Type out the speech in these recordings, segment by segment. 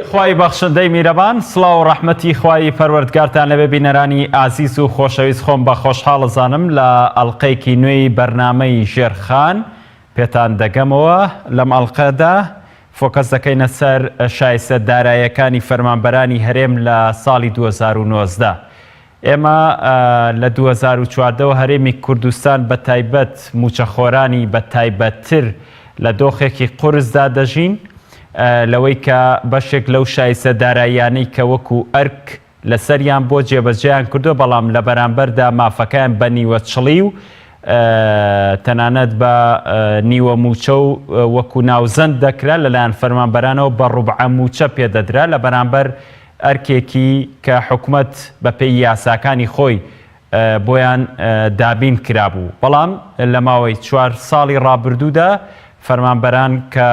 خوای بەخشندەی میرەبان سڵاو و ڕەحمەتی خوای پەروەردگارتان لەبێ بینەرانی ئازیز و خۆشەویست خۆم بە خۆشحاڵ ئەزانم لە ئەڵقەیەکی نوێی بەرنامەی ژێرخان پێتان دەگەمەوە لەم ئەڵقەدا focus دەکەینە سەر شایستە دارایەکانی فەرمانبەرانی هەرێم لە ساڵی 2019 ئێمە لە 2014 وە هەرێمی کوردستان بە تایبەت مووچەخۆرانی بە تایبەتتر لە دۆخێکی قورسدا دەژین لەوەی کە بەشێک لەو شایستە داراییانەی کە وەکو ئەرک لەسەریان بۆ جێبەجێیان کردووە بەڵام لە بەرامبەردا مافەکەیان بە نیوە چڵی و تەنانەت بە نیوە مووچە و وەکو ناوزەند دەکرا لەلایەن فەرمانبەرانەوە بە ڕوبعە مووچە پێدەدرا لە بەرامبەر ئەرکێکی کە حکومەت بەپێی یاساکانی خۆی بۆیان دابین کرابوو، بەڵام لە ماوەی چوار ساڵی ڕابردوودا فەرمانبەران کە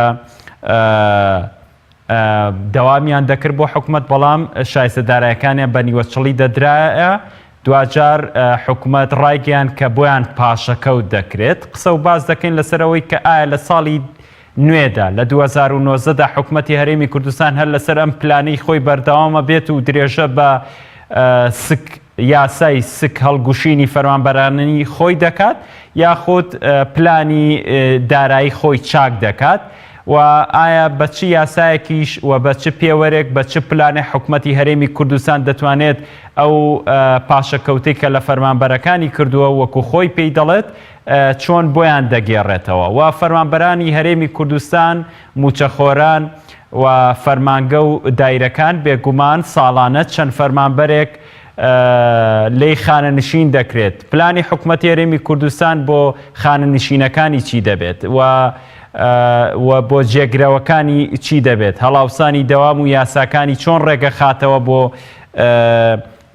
دەوامیان دەکرد بۆ حکومەت بەڵام شایستە دارایەکانیان بە نیوەچڵی دەدرایە، دواجار حکومەت ڕایگەیاند کە بۆیان پاشەکەوت دەکرێت. قسە و باس دەکەین لەسەر ئەوەی کە ئایا لە ساڵی نوێدا لە 2019 دا حکومەتی هەرێمی کوردستان هەر لەسەر ئەم پلانەی خۆی بەردەوامە بێت و درێژە بە سک یاسای سک هەڵگوشینی فەرمانبەرانی خۆی دەکات یاخود پلانی دارایی خۆی چاک دەکات و ئایا بە چ یاسایەکیش و بە چ پێوەرێک بە چ پلانێ حکومەتی هەرێمی کوردستان دەتوانێت ئەو پاشەکەوتەی کە لە فەرمانبەرەکانی کردووە وەکو خۆی پێی دەڵێت چۆن بۆیان دەگێڕێتەوە و فەرمانبەرانی هەرێمی کوردستان، مووچەخۆران و فەرمانگە و دایرەکان بێگومان ساڵانە چەند فەرمانبەرێک لێی خانەنشین دەکرێت، پلانی حکومەتی هەرێمی کوردستان بۆ خانەنشینەکانی چی دەبێت و و بۆ جێگرەوەکانی چی دەبێت، هەڵاوسانی دەوام و یاساکانی چۆن ڕێگەخاتەوە بۆ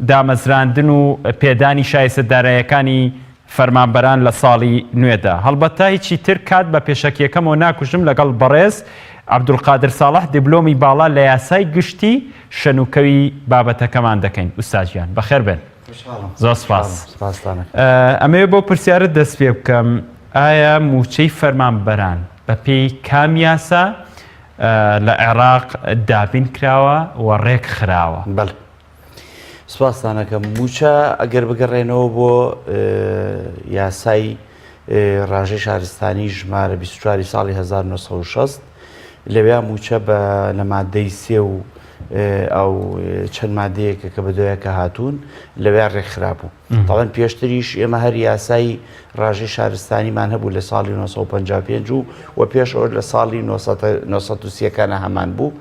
دامەزراندن و پێدانی شایستە دارایەکانی فەرمانبەران لە ساڵی نوێدا. هەڵبەتە هیچی تر کات بە پێشەکیەکەمەوە ناکوژم لەگەڵ بەڕێز عەبدولقادر ساڵح دیبلۆمی باڵا لە یاسای گشتی شەنوکەوی بابەتەکەمان دەکەین. ئوستاد گیان بەخێر بێن. زۆر سپاس. ئەمەوێ بەو پرسیارە دەست پێ بکەم ئایا مووچەی فەرمانبەران بەپێی کام یاسا لە عێراق دابین کراوە و ڕێک خراوە؟ بەڵێ. سپاستان ئەکەم. مووچە ئەگەر بگەڕێنەوە بۆ یاسای ڕاژەی شارستانی ژمارە 24 ساڵی 1960 لەویا مووچە بە لە مادەی سێ و ئەو چەند مادەیەکە کە بە دوایەکە هاتوون لەویا ڕێکخرابوو. تاوان پێشتریش ئێمە هەر یاسای ڕاژەی شارستانیمان هەبوو لە ساڵی 1955 و و پێش ئەوە لە ساڵی 1930ەکانە هەمان بوو.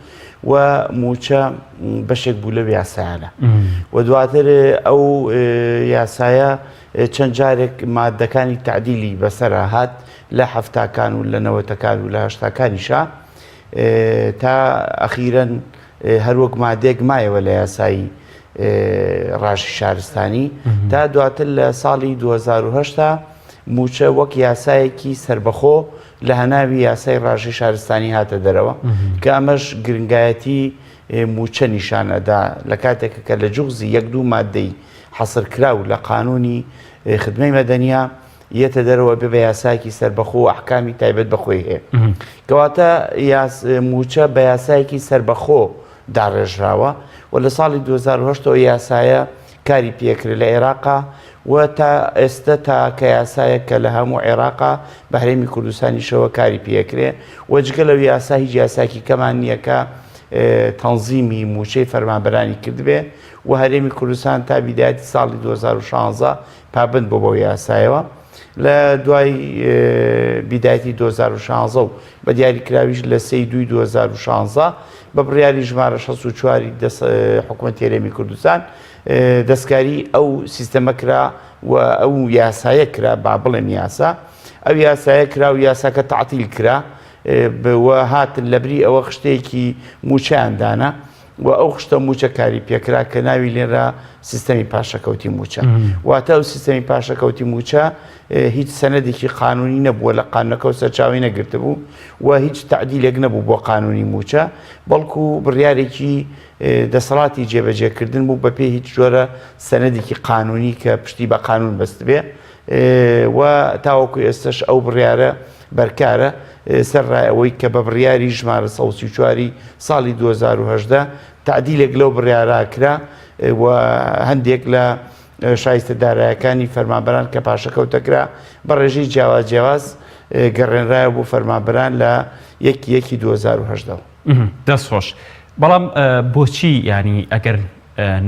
و مووچە بەشێک بوو لەو یاسایانە و دواتر ئەو یاسایە چەند جارێک مادەکانی تعدیلی بەسەرا هات لە هەفتاکان و لە نەوەتەکان و لە هەشتاکانیشا تا ئەخیرەن هەروەک مادێک مایەوە لە یاسایی ڕاشی شارستانی تا دواتر لە ساڵی 2010 مووچە وەک یاسایەکی سربەخۆ لە هەناوی یاسای ڕاژەی شارستانی هاتە دەرەوە کە ئەمەش گرنگایەتی مووچە نیشان ئەدا لە کاتێک کە لە جوغزی یەک دوو مادەی حەسرکراو لە قانونی خدمەی مەدەنیە یەتە دەرەوە بێ بە یاسایەکی سەربەخۆ و ئەحکامی تایبەت بە خۆی هەیە کەواتە مووچە بە یاسایەکی سەربەخۆ داڕێژراوە و لە ساڵی 2010 ەوە یاسایە کاری پێکرێ لە عێراقا و تا ئێستە تاکە یاسایە کە لە هەموو عێراقا بە هەرێمی کوردستانیشەوە کاری پێکرێ و جگە لەو یاسا هیچ یاساکی کەمان نییە کە تەنزیمی مووچەی فەرمانبەرانی کردبێ و هەرێمی کوردستان تا بیدایەتی ساڵی 2016 پابند بۆ بەو یاسایەوە لە دوای بیدایەتی 2016 و بە دیاریکراویش لە سێی دووی 2016 بە بڕیاری ژمارە 64 حکوومەتی هەرێمی کوردستان دەستکاری ئەو سیستەمە کرا و ئەو یاسایە کرا با بڵێم یاسا ئەو یاسایە کرا و یاساکە تعتیل کرا و هاتن لەبری ئەوە خشتەیەکی موچەیان دانا و ئەو خشتە موچە کاری پێکرا کە ناوی لێرا سیستەمی پاشەکەوتی موچە واتە ئەو سیستەمی پاشەکەوتی موچە هیچ سەنەدێکی قانونی نەبووە لە قانونەکە و سەرچاوی نەگرتبوو و هیچ تعدیلێک نەبوو بۆ قانونی موچە بەڵکو بڕیارێکی دەسەڵاتی جێبەجێکردن بوو بەپێی هیچ جۆرە سەنەدێکی قانونی کە پشتی بە قانون بەستبێ و تاوەکو ئێستش ئەو بڕیارە بەرکارە، سەرڕای ئەوەی کە بە بڕیاری ژمارە 134 ی ساڵی 2018 تەعدیلێک لەو بڕیارە کرا و هەندێک لە شایستە دارایەکانی فەرمانبەران کە پاشەکەوتەکرا بە ڕێژەی جیاواز جیاواز گەڕێنرایەوە بۆ فەرمانبەران لە یەکی یەکی 2018 ەوە. دەست خۆش. بەڵام بۆچی یانی ئەگەر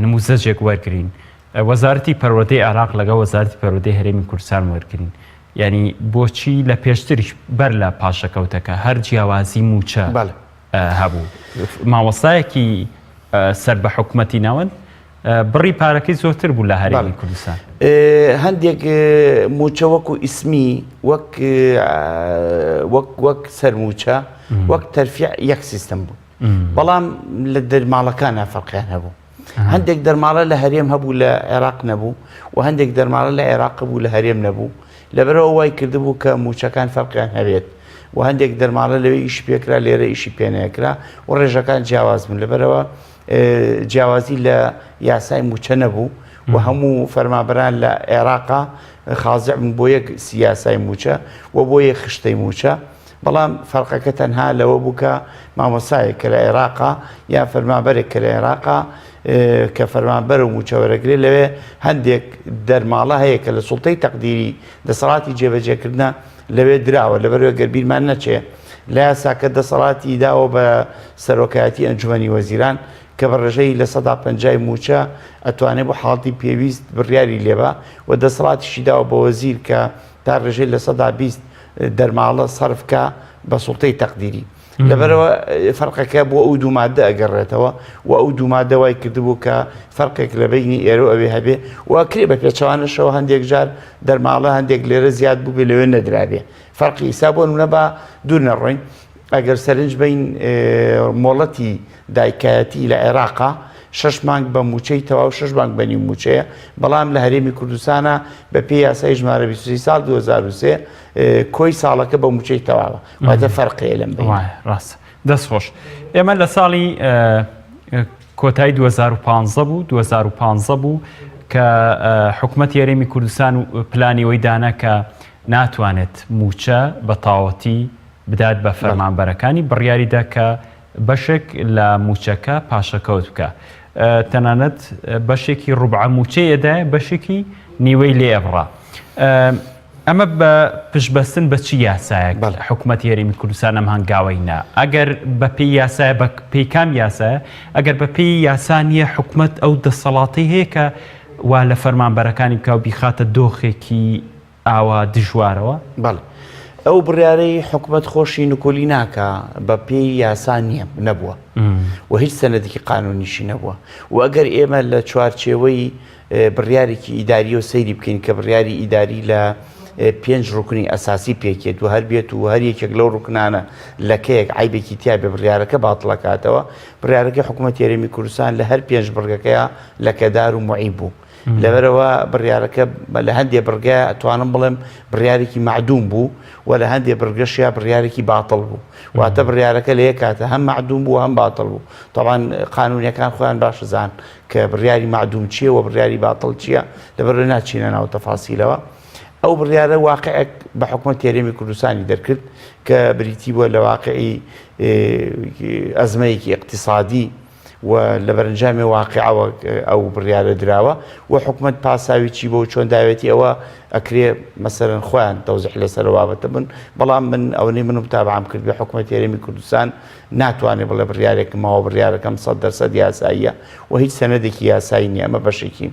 نموزەجێک وەرگرین وەزارەتی پەروەردەی عێراق لەگەڵ وەزارەتی پەروەردەی هەرێمی کوردستان وەرگرین یانی بۆچی لە پێشتریش بەر لە پاشەکەوتەکە هەر جیاوازی مووچە هەبوو مامۆستایەکی سەر بە حکومەتی ناوەند بڕی پارەکەی زۆرتر بوو لە هەرێمی کوردستان. هەندێک مووچە وەکو ئیسمی وەک وەک وەک سەرموچە وەک تەرفیع یەک سیستم بوو بەڵام لە دەرماڵەکانە فەرقیان هەبوو هەندێک دەرماڵە لە هەرێم هەبوو لە عێراق نەبوو و هەندێک دەرماڵە لە عێراق بوو لە هەرێم نەبوو لەبەرەوە وای کردبوو کە موچەکان فەرقیان هەبێت و هەندێک دەرماڵە لەوێ ئیشی پێکرا لێرە ئیشی پێنەکرا و ڕێژەکان جیاواز بوون لەبەرەوە جیاوازی لە یاسای موچە نەبوو و هەموو فەرمانبەران لە عێراقا خازع بوون بۆ یەک سیاسای موچە و بۆ یەک خشتەی موچە بەڵام فەرقەکە تەنها لەوە بوو کە مامۆسایەک کە لە عێراقا یان فەرمانبەرێک کە لە عێراقا کە فەرمانبەر و موچە وەرەگرێ لەوێ هەندێک دەرماڵە هەیە کە لە سوڵتەی تەقدیری دەسەڵاتی جێبەجێکردە لەوێ دراوە لەبەرەوە گەر بیرمان نەچێ لە یاساکە دەسەڵاتی داوە بە سەرۆکایەتی ئەنجومەنی وەزیران کە بە ڕێژەی 50% مووچە ئەتوانێ بۆ حاڵەتی پێویست بڕیاری لێبا و دەسەڵاتیشی داوە بە وەزیر کە تا ڕێژەی 20% دەرماڵە سەرف کا بە سوڵتەی تەقدیری. لەبەرەوە فەرقەکە بۆ ئەو دوو مادە ئەگەڕێتەوە و ئەو دوو مادە وای کردبوو کە فەرقێک لە بینی ئێرە و ئەوێ هەبێ و ئەکرێ بە پێچەوانەشەوە هەندێک جار دەرماڵە هەندێک لێرە زیاد بووبێ لەوێ نەدرابێ فەرقی ئیسا بۆ نمونە با دوور نەڕۆین ئەگەر سەرنج بین مۆڵەتی دایکایەتی لە عێراقا شەش مانگ بە مووچەی تەواو شەش مانگ بە نیو مووچەیە بەڵام لە هەرێمی کوردستانە بە پێی یاسای ژمارە 23 ساڵ 2003 کۆی ساڵەکە بە مووچەی تەواوە واتە فەرقەیە لەم بەینە. وایە ڕاستە دەست خۆش ئێمە لە ساڵی کۆتایی 2015 بوو 2015 بوو کە حکوومەت یاریمی کوردستان و پلانی ئەوەی دانا کە ناتوانێت موچە بە تاوەتی بدات بە فەرمانبەرەکانی بڕیاریدا کە بەشێک لە موچەکە پاشەکەوت بکە تەنانەت بەشێکی ڕوبعە موچەی ئەدایە بەشێکی نیوەی لێ ئەبڕا. ئەمە بە پشتبەستن بە چ یاسایەک حکوومەتی هەرێمی کوردستان ئەم هەنگاوەی نا؟ ئەگەر بە پێی یاسایە بە پێی کام یاسایە؟ ئەگەر بە پێی یاسا نییە حکوومەت ئەو دەسەڵاتەی هەیە کە وا لە فەرمانبەرەکانی بکا و بیخاتە دۆخێکی ئاوا دژوارەوە؟ بەڵێ. ئەو بڕیارەی حکومەت خۆشی نکۆلی ناکا بە پێی یاسا نییە نەبووە و هیچ سەنەدێکی قانونیشی نەبووە و ئەگەر ئێمە لە چوارچێوەی بڕیارێکی ئیداریەوە سەیری بکەین کە بڕیاری ئیداری لە پێنج ڕوکنی ئەساسی پێکێت و هەر بێت و هەر یەکێک لەو ڕوکنانە لەکەیەک عیبێکی تیا بێ بڕیارەکە باتڵەکاتەوە بڕیارەکەی حکوومەت هەرێمی کوردستان لە هەر پێنج بڕگەکەیە لەکەدار و معیب بوو لەبەرەوە بڕیارەکە لە هەندێ بڕگە ئەتوانم بڵێم بڕیارێکی معدوم بوو و لە هەندێ بڕگەشیا بڕیارێکی باتڵ بوو واتە بڕیارەکە لە یەک کاتە هەم معدوم بوو هەم باتڵ بوو تەبعەن قانونیەکان خۆیان باش زان کە بڕیاری مەعدوم چییە و بڕیاری باتڵ چییە، لەبەرئەوە ناچینە ناو تەفاسیلەوە. ئەو بڕیارە واقعێک بە حکومەتی هەرێمی کوردستانی دەرکرد کە بریتی بووە لە واقعی ئەزمەیەکی ئیقتیسادی و لە بەرەنجامی واقعەوە ئەو بڕیارە دراوە و حکومەت پاساوی چی بۆ چۆن داوێتی ئەوە ئەکرێ مەسەرەن خۆیان تەوزیح لەسەر بابەتە بن بەڵام من ئەوەی من متابعام کرد بە حکومەتی هەرێمی کوردستان ناتوانێ بڵێ بڕیارێکم ماوە بڕیارەکەم 100% یاساییە و هیچ سەنەدێکی یاسایی نییە ئەمە بەشێکی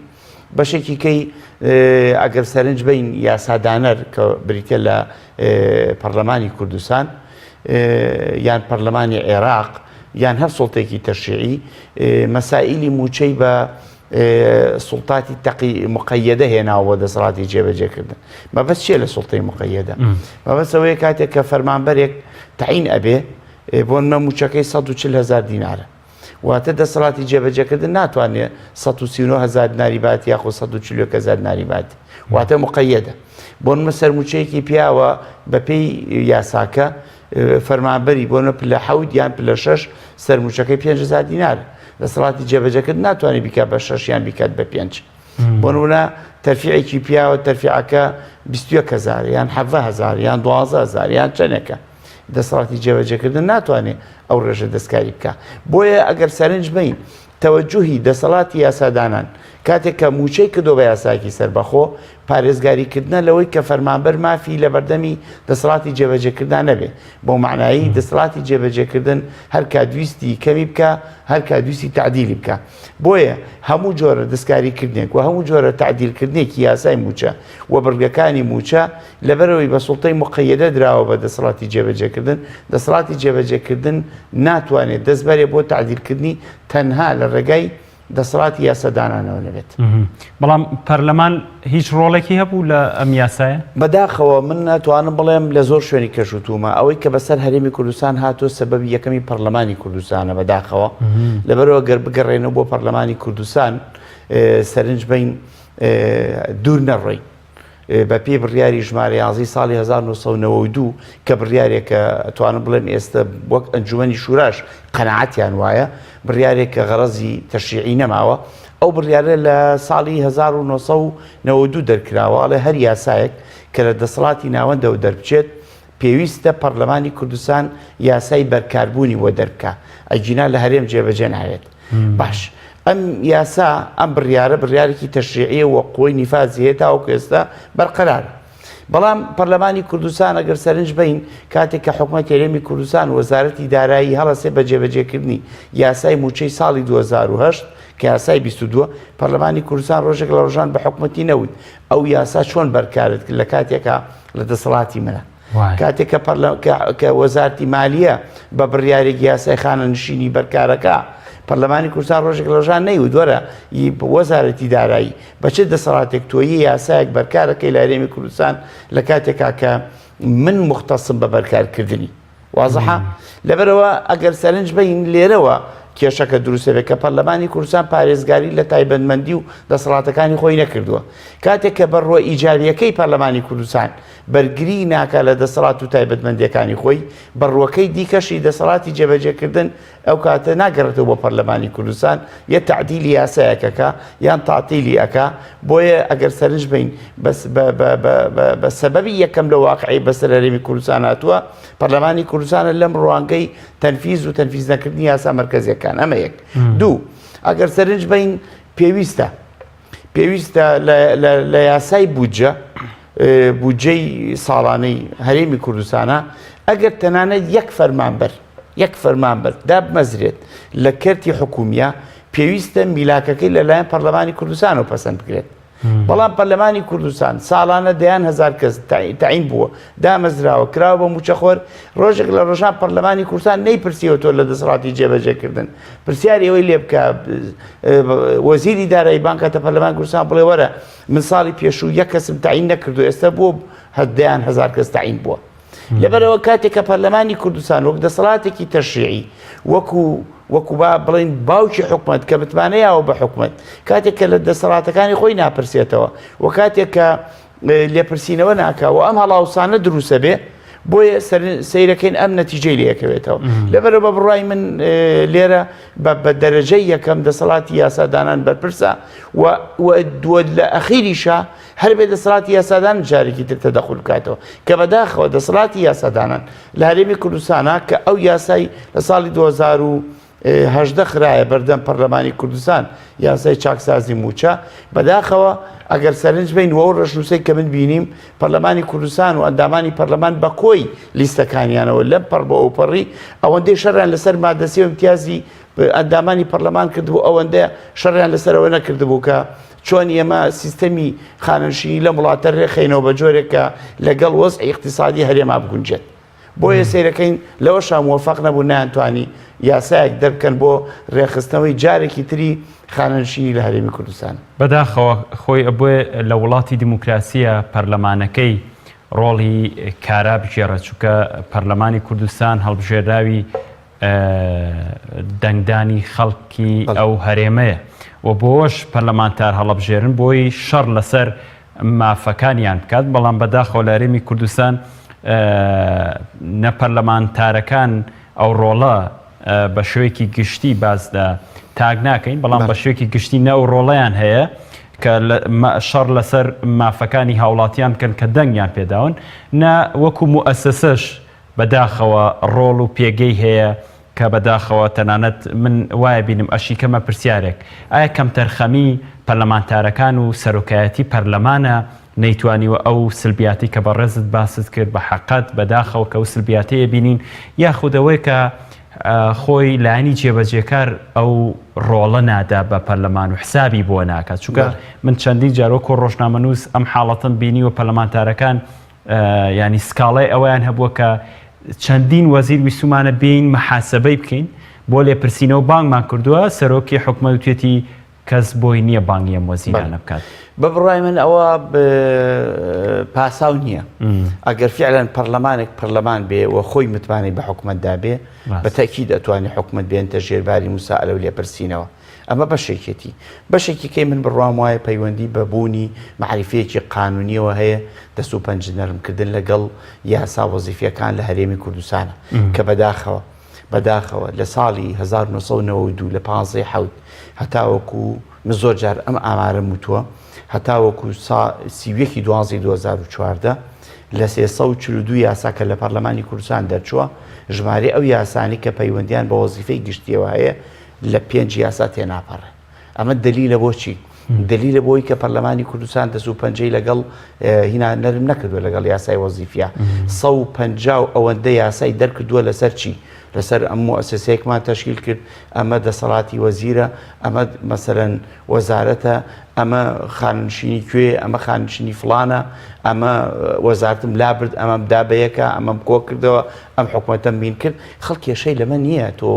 بەشێکی کەی ئەگەر سەرنج بین یاسادانەر کە بریتە لە پەرلەمانی کوردستان یان پەرلەمانی عێراق یان هەر سڵتێکی تەشریعی مەسائلی موچەی بە سوڵتاتی تەقی مقەیەدە هێناوە بۆ دەسەڵاتی جێبەجێکردن مەبەست چییە لە سوڵتەی مقەیەدە مەبەست ئەوەیە کاتێک کە فەرمانبەرێک تەعین ئەبێ بۆ نمە موچەکەی 140 هزار دینارە واتە دەسەڵاتی جێبەجێکردن ناتوانێت 139 هزار دیناری بات یاخۆ 141 هزار دیناری بات واتە مقەیەدە بۆ نمە سەرموچەیەکی پیاوە بەپێی یاساکە فەرمانبەری بۆ نە پلە حەوت یان پلە شەش سەرموچەکەی 5000 دینار دەسەڵاتی جێبەجێکردن ناتوانێت بیکات بە شەش یان بیکات بە پێنج. بۆ نمونە تەرفیعێکی پیاوە تەرفیعەکە 21 هزار یان 17 هزار یان 12 هزار یان چەندێکە دەسەڵاتی جێبەجێکردن ناتوانێت ئەو ڕێژە دەستکاری بکە بۆیە ئەگەر سەرنج بین تەوەجوهی دەسەڵاتی یاسادانان کاتێک کە مووچەی کردووە بە یاسایەکی سەربەخۆ، پارێزگاری کردنە لەوەی کە فەرمانبەر مافی لەبەردەمی دەسەڵاتی جێبەجێکردنا نەبێ، بەو مەعنایەی دەسەڵاتی جێبەجێکردن هەر کات ویستی کەمی بکا، هەر کات ویستی تەعدیلی بکا. بۆیە هەموو جۆرە دەستکاری کردنێک و هەموو جۆرە تەعدیل کردنێکی یاسای مووچە و بڕگەکانی مووچە لەبەرئەوەی بە سوڵتەی موقەیەدە دراوە بە دەسەڵاتی جێبەجێکردن، دەسەڵاتی جێبەجێکردن ناتوانێت دەست بەرێ بۆ تەعدیلکردنی تەنها لە ڕێگای دەسەڵاتی یاسادانانەوە نەبێت. بەڵام پەرلەمان هیچ ڕۆڵێکی هەبوو لە ئەم یاسایە؟ بەداخەوە من ئەتوانم بڵێم لە زۆر شوێنی کەش وتوومە ئەوەی کە بەسەر هەرێمی کوردستان هاتووە سەبەبی یەکەمی پەرلەمانی کوردستانە بەداخەوە لەبەرئەوە گەر بگەڕێنەوە بۆ پەرلەمانی کوردستان سەرنج بەین دوور نەڕۆین بە پێی بڕیاری ژمارە یانزەی ساڵی 1992 کە بڕیارێکە ئەتوانم بڵێم ئێستە وەک ئەنجومەنی شوراش قەناعەتیان وایە بڕیارێک کە غەڕەزی تەشریعی نەماوە ئەو بڕیارە لە ساڵی 1992 دەرکراوە ئەڵێ هەر یاسایەک کە لە دەسەڵاتی ناوەندەوە دەربچێت پێویستە پەرلەمانی کوردستان یاسای بەرکاربوونی بۆ دەربکا ئەگینا لە هەرێم جێبەجێ ناوێت. باش ئەم یاسا ئەم بڕیارە بڕیارێکی تەشریعیە و قوەی نیفازی هەیە تاوەکو ئێستا بەرقەرارە. بەڵام پەرلەمانی کوردستان ئەگەر سەرنج بین کاتێک کە حکومەت هەرێمی کوردستان وەزارەتی دارایی هەڵەسێ بە جێبەجێکردنی یاسای مووچەی ساڵی 2008 کە یاسای 22 پەرلەمانی کوردستان ڕۆژێک لە ڕۆژان بە حکومەتی نەوت ئەو یاسا چۆن بەرکارت کرد لە کاتێکا لە دەسەڵاتی منە. کاتێک کە پەرلە کە وەزارتی مالیە بە بڕیارێکی یاسای خانەنشینی بەرکارەکە پەرلەمانی کوردستان ڕۆژێک ڕۆژان نەیوت وەرە وەزارەتی دارایی بە چ دەسەڵاتێک تۆیی یاسایەک بەرکارەکەی لە هەرێمی کوردستان لە کاتێکا کە من مختصم بە بەرکارکردنی وازحە؟ لەبەرئەوە ئەگەر سەرنج بەین لێرەوە کێشەکە دروستەبێت کە پەرلەمانی کوردستان پارێزگاری لە تایبەتمەندی و دەسەڵاتەکانی خۆی نەکردووە. کاتێک کە بە ڕووە ئیجابیەکەی پەرلەمانی کوردستان بەرگری ناکا لە دەسەڵات و تایبەتمەندیەکانی خۆی، بە ڕووەکەی دیکەشی دەسەڵاتی جێبەجێکردن ئەو کاتە ناگەڕێتەوە بۆ پەرلەمانی کوردستان یە تەعدیلی یاسایەک ئەکا یان تەعتیلی ئەکا بۆیە ئەگەر سەرنج بەین بەس بە بە بە بە بە سەبەبی یەکەم لە واقعی بەسەر هەرێمی کوردستان هاتووە پەرلەمانی کوردستانە لەم ڕوانگەی تەنفیز و تەنفیز نەکردنی یاسا مەرکەزیەکان ئەمە یەک دوو ئەگەر سەرنج بەین پێویستە پێویستە لە یاسای بودجە بودجەی ساڵانەی هەرێمی کوردستانە ئەگەر تەنانەت یەک فەرمانبەر یەک فەرمانبەر دابمەزرێت لە کەرتی حکومیە پێویستە میلاکەکەی لەلایەن پەرلەمانی کوردستانەوە پەسەند بکرێت بەڵام پەرلەمانی کوردستان ساڵانە دەیان هەزار کەس تەعین بووە دامەزراوە کراوە بە موچەخۆر ڕۆژێک لە ڕۆژان پەرلەمانی کوردستان نەیپرسیەوە تۆ لە دەسەڵاتی جێبەجێکردن پرسیاری ئەوەی لێ بکە وەزیری دارایی بانکاتە پەرلەمان کوردستان بڵێ وەرە من ساڵی پێشوو یەک کەسم تەعین نەکردو ئێستا بۆ دەیان هەزار کەس تەعین بووە لەبەرەوە کاتێک کە پەرلەمانی کوردستان وەک دەسەڵاتێکی تەشریعی وەکو وەکو با بڵین باوکی حکومت کە متمانە یاوە بە حکومت کاتێک کە لە دەسەڵاتەکانی خۆی ناپرسێتەوە و کاتێک کە لێپرسینەوە ناکا و ئەم هەڵاوسانە دروستە بێ بۆیە سەیرەکەین ئەم نەتیجەی لەکەوێتەوە لەبەرە بە بڕای من لێرە بە دەرەجەی یەکەم دەسەڵاتی یاسادانان بەرپرسە و دووە لە ئەخیریشە هەر بێ دەسەڵاتی یاسادان جارێکی تر تەدەخول بکاتەوە کە بەداخەوە دەسەڵاتی یاسادانان لە هەرێمی کوردستانە کە ئەو یاسای لە ساڵی 2018 خرایە بەردەم پەرلەمانی کوردستان یاسای چاکسازی موچە بەداخەوە ئەگەر سەرنج بین وەو ڕەشنووسەی کە من بینیم پەرلەمانی کوردستان و ئەندامانی پەرلەمان بە کۆی لیستەکانیانەوە لەم پەڕ بۆ ئەوپەڕی ئەوەندەی شەڕیان لەسەر مادە سێ و امتیازی ئەندامانی پەرلەمان کردبوو ئەوەندە شەڕیان لەسەرەوە نەکردبوو کە چۆن ئێمە سیستەمی خانەنشینی لەم وڵاتە رێکخەینەوە بە جۆرێک کە لەگەڵ وەزعی ئیقتیسادی هەرێما بگونجێت. بۆیە سەیرەکەین لەوەشا موەفەق نەبوون نەیانتوانی یاسایەک دەربکەن بۆ رێکخستنەوەی جارێکی تری خانەنشینی لە هەرێمی کوردستان. بەداخەوە خۆی ئەبێ لە وڵاتی دیموکراسیە پەرلەمانەکەی ڕۆڵی کارا بگێڕێت چونکە پەرلەمانی کوردستان هەڵبژێراوی دەنگدانی خەڵکی ئەو هەرێمەیە و بۆش پەرلەمانتار هەڵەبژێرن بۆی شەڕ لەسەر مافەکانیان بکات بەڵام بەداخەوە لە هەرێمی کوردستان نە پەرلەمانتارەکان ئەو ڕۆڵە بە شێوەیەکی گشتی باس لە تاک ناکەین بەڵام بە شێوەیەکی گشتی نە ئەو ڕۆڵیان هەیە. کە شەڕ لەسەر مافەکانی هاوڵاتیان بکەن کە دەنگیان پێداون، نە وەکو موئەسەسەش بەداخەوە ڕۆڵ و پێگەی هەیە کە بەداخەوە تەنانەت من وایە بینم ئەشیکەمە پرسیارێک ئایا کەمتەرخەمی پەرلەمانتارەکان و سەرۆکایەتی پەرلەمانە نەیتوانیوە ئەو سلبیاتی کە بەڕێزت باست کرد بە حەقەت بەداخەوە کە ئەو سلبیاتەیە بینین یاخود ئەوەیە کە خۆی لایەنی جێبەجێکار ئەو ڕۆڵە نادا بە پەرلەمان و حسابی بۆ ناکات چونکە من چەندین جار وەکو ڕۆژنامەنووس ئەم حاڵەتم بینیوە پەرلەمانتارەکان ینی سکاڵای ئەوەیان هەبووە کە چەندین وەزیر ویستومانە بین محاسبەی بکەین بۆ لێپرسینەوە بانگمان کردووە سەرۆکی حکومەت وتێتی کەس بۆی نییە بانگی ئەم وەزیرانە بکات. بە بڕوای من ئەوە پاساو نییە. ئەگەر فعلەن پەرلەمانێک پەرلەمان بێ و خۆی متمانەی بە حکومەت دابێ بە تەئکید ئەتوانێ حکومەت بێنتە ژێرباری موسائەلە و لێپرسینەوە. ئەمە بەشێکێتی. بەشێکی کەی من بڕوام وایە پەیوەندی بە بوونی مەعریفەیەکی قانونیەوە هەیە، دەست و پەنجە نەرمکردن لەگەڵ یاسا وەزیفیەکان لە هەرێمی کوردستانە کە بەداخەوە بەداخەوە لە ساڵی 1992 لە 15 حوت هەتاوەکو من زۆر جار ئەم ئامارەم وتووە هەتاوەکو سا 31 دوازدەی 2014 لە 342 یاسا کە لە پەرلەمانی کوردستان دەرچووە ژمارەی ئەو یاسانی کە پەیوەندیان بە وەزیفەی گشتیەوە هەیە لە پێنج یاسا تێناپەڕێ. ئەمە دەلیلە بۆ چی؟ دەلیلە بۆی کە پەرلەمانی کوردستان دەست و پەنجەی لەگەڵ هینا نەرم نەکردووە لەگەڵ یاسای وەزیفیا 150 ئەوەندە یاسای دەرکردووە لەسەر چی؟ لەسەر ئەم موسسەیەکمان تەشکیل کرد ئەمە دەسەڵاتی وەزیرە ئەمە مەسەرەن وەزارەتە ئەمە خاننشینی کوێ ئەمە خاننشینی فلانە ئەمە وەزارتم لابرد ئەمەم دا بەیەکە ئەمەم کۆ کردەوە ئەم حکومەتەم بین کرد خەڵک کێشەی لەمە نییە تۆ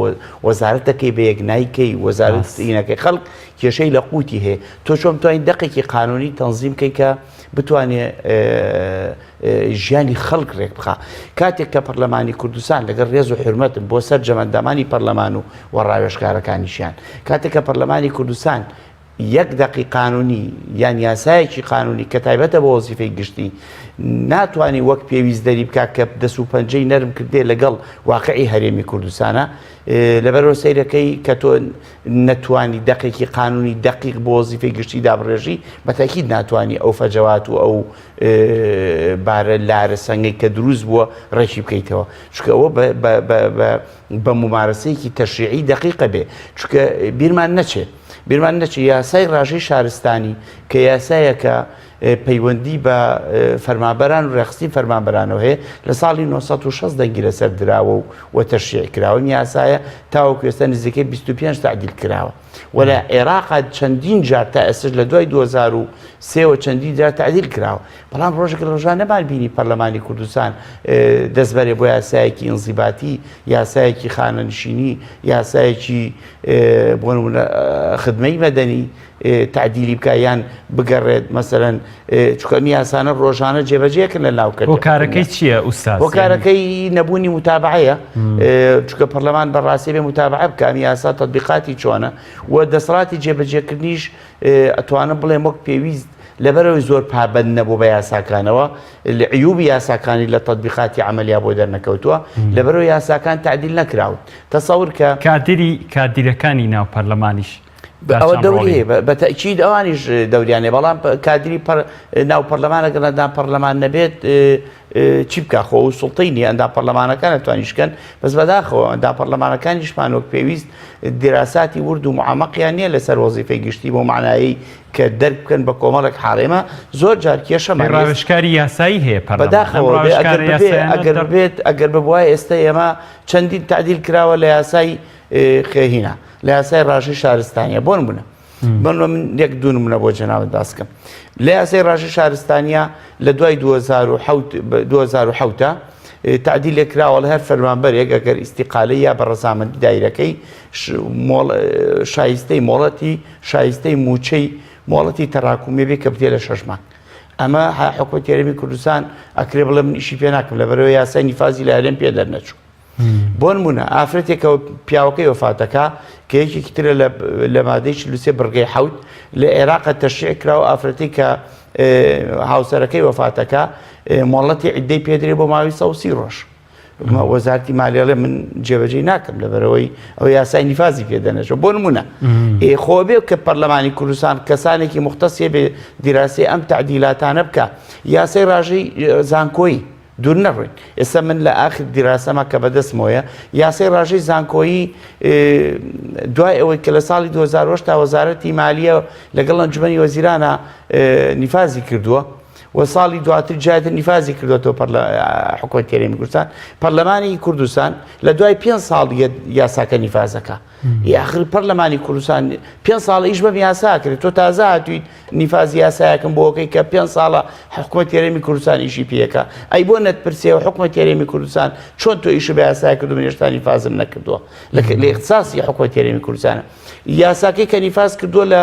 وەزارەتەکەی بە یەک نایکەی وەزارەت سینەکەی خەڵک کێشەی لە قوتی هەیە تۆ چۆن توانین دەقێکی قانونی تەنزیم کەی کە بتوانێ ژیانی خەڵک ڕێک بخا کاتێک کە پەرلەمانی کوردستان لەگەڵ ڕێز و حرمەتم بۆ سەر جەمەندامانی پەرلەمان و و ڕاوێژکارەکانیشیان کاتێک کە پەرلەمانی کوردستان یەک دەقی قانونی یان یاسایەکی قانونی کە تایبەتە بە وەزیفەی گشتی ناتوانانی وەک پێویست دەری بکات کە دەست و پەنجەی نەرم کردێ لەگەڵ واقعی هەرێمی کوردستانە لەبەرەوە سەیرەکەی کە تۆ نەتوانی دەقێکی قانونی دەقیق بۆ وەزیفەی گشتی دابڕێژی بەتاکید ناتوانانی ئەو فەجەوات و ئەو بارە لارە سەنگەی کە دروست بووە ڕێکی بکەیتەوە چونکە ئەوە بە ممارەسەیەکی تەشریعی دەقیقە بێ چونکە بیرمان نەچێت بیرمان نەچێت یاسای ڕاژەی شارستانی کە یاسایەکە پەیوەندی بە فەرمانبەران و ڕێکخستنی فەرمانبەرانەوە هەیە لە ساڵی 960 دەنگی لەسەر دراوە و و تەشریع کراوە ئەم یاسایە تاوەکو ئێستا نزیکەی 25 تعدیل کراوە و لە عێراق چەندین جار تا ئێستش لە دوای 2003 وە چەندین جار تعدیل کراوە بەڵام ڕۆژێک لە ڕۆژان نەمان بینی پەرلەمانی کوردستان دەستبەرێ بۆ یاسایەکی ئینزیباتی یاسایەکی خانەنشینی یاسایەکی بۆ نمونە خدمەی مەدەنی تعدیلی بکە یان بگەڕێت مەسەرەن چونکە ئەم یاسانە ڕۆژانە جێبەجێکن لە ناو کەرتی هۆکارەکەی چییە ئوستاز؟ هۆکارەکەی نەبوونی متابعەیە چونکە پەرلەمان بەڕاستی بێ متابعە بکە ئەم یاسا تطبیقاتی چۆنە و دەسەڵاتی جێبەجێکردنیش ئەتوانم بڵێم وەک پێویست لەبەرەوەی زۆر پابەند نەبوو بە یاساکانەوە لە عیوبی یاساکانی لە تطبیقاتی عملیا بۆ دەرنەکەوتووە لەبەرەوە یاساکان تعدیل نەکراون تەسەور کە کادری کادیرەکانی ناو پەرلەمانیش ئەوە دەوری هەیە بە تەئکید ئەوانیش دەوریان هەیە بەڵام کادری ناو پەرلەمان ئەگەر ئەندام پەرلەمان نەبێت چی بکا خۆ ئەو سوڵتەی نییە ئەندام پەرلەمانەکان ئەتوانیش کەن بەس بەداخەوە ئەندام پەرلەمانەکانیشمان وەک پێویست دیراساتی ورد و معمەقیان نییە لەسەر وەزیفەی گشتی بۆ معنایی کە دەرک بکەن بە کۆمەڵێک حاڵێمە زۆر جار کێشەمان ڕاوێژکاری یاسایی هەیە بەداخەوە ئەگەر بێت ئەگەر ببوایە ئێستا ئێمە چەندین تعدیل کراوە لە یاسای خێهینا لە یاسای ڕاژەی شارستانیە بۆ نمونە بەنوە من یەک دوو نمونە بۆ جەنابت باس کەم لە یاسای ڕاژەی شارستانیە لە دوای 2007 تعدیل لێکراوە لە هەر فەرمانبەرێک ئەگەر ئیستیقالە یا بە ڕەزامەندی دایرەکەی شایستەی مۆڵەتی شایستەی موچەی مۆڵەتی تەراکومی بێ کە بتێ لە شەش مانگ ئەمە حکومەتی هەرێمی کوردستان ئەکرێ بڵێ من ئیشی پێ ناکەم لەبەرەوە یاسای نیفازی لە هەرێم پێ دەرنەچوو بۆنمونە ئافرەتێکەوە پیاوەکەی وەفاتەکە کە یەکێکی ترە لە مادەی 43 بڕگەی حەوت لە عێراقە تەشریع کرا و ئافرەتی کە هاوسەرەکەی وەفاتەکە مۆڵەتی عیدەی پێدرێ بۆ ماوەی 130 ڕۆژ. وەزارتی مالیڵێ من جێبەجێ ناکەم لەبەرەوەی ئەو یاسای نیفازی پێ دەنەشەوە بۆ نمونە ئێ خۆ بێ کە پەرلەمانی کوردستان کەسانێکی مختصێ بێ دیراسی ئەم تعدیلاتانە بکە یاسای ڕاژەی زانکۆیی دوور نەڕۆین ئێستا من لە ئاخر دیراسەمە کە بەدەستمەوەیە یاسای ڕاژەی زانکۆیی دوای ئەوەی کە لە ساڵی 2010 تا وەزارەتی مالیە لەگەڵ ئەنجومەنی وەزیرانە نیفازی کردووە و ساڵی دواتر جارێتر نیفازی کردوەتەوە حکومەتی هەرێمی کوردستان پەرلەمانی کوردستان لە دوای پێ ساڵ یاساکە نیفازەکە یاخر پەرلەمانی کوردستان پێ ساڵ ئیش بەم یاسا کرد تۆ تازە هاتوویت نیفازی یاسایەکم بۆکەی کە پێ ساڵە حکومەت هەرێمی کوردستان ئیشی پێەکە ئەی بۆ نەتپرسیەوە حکومەت هەرێمی کوردستان چۆن تۆ ئیش بە یاسای کردو من هێشتا نیفازم نەکردووە لە اختصاصی حکومەت هەرێمی کوردستانە یاساکەی کە نیفاز کردووە لە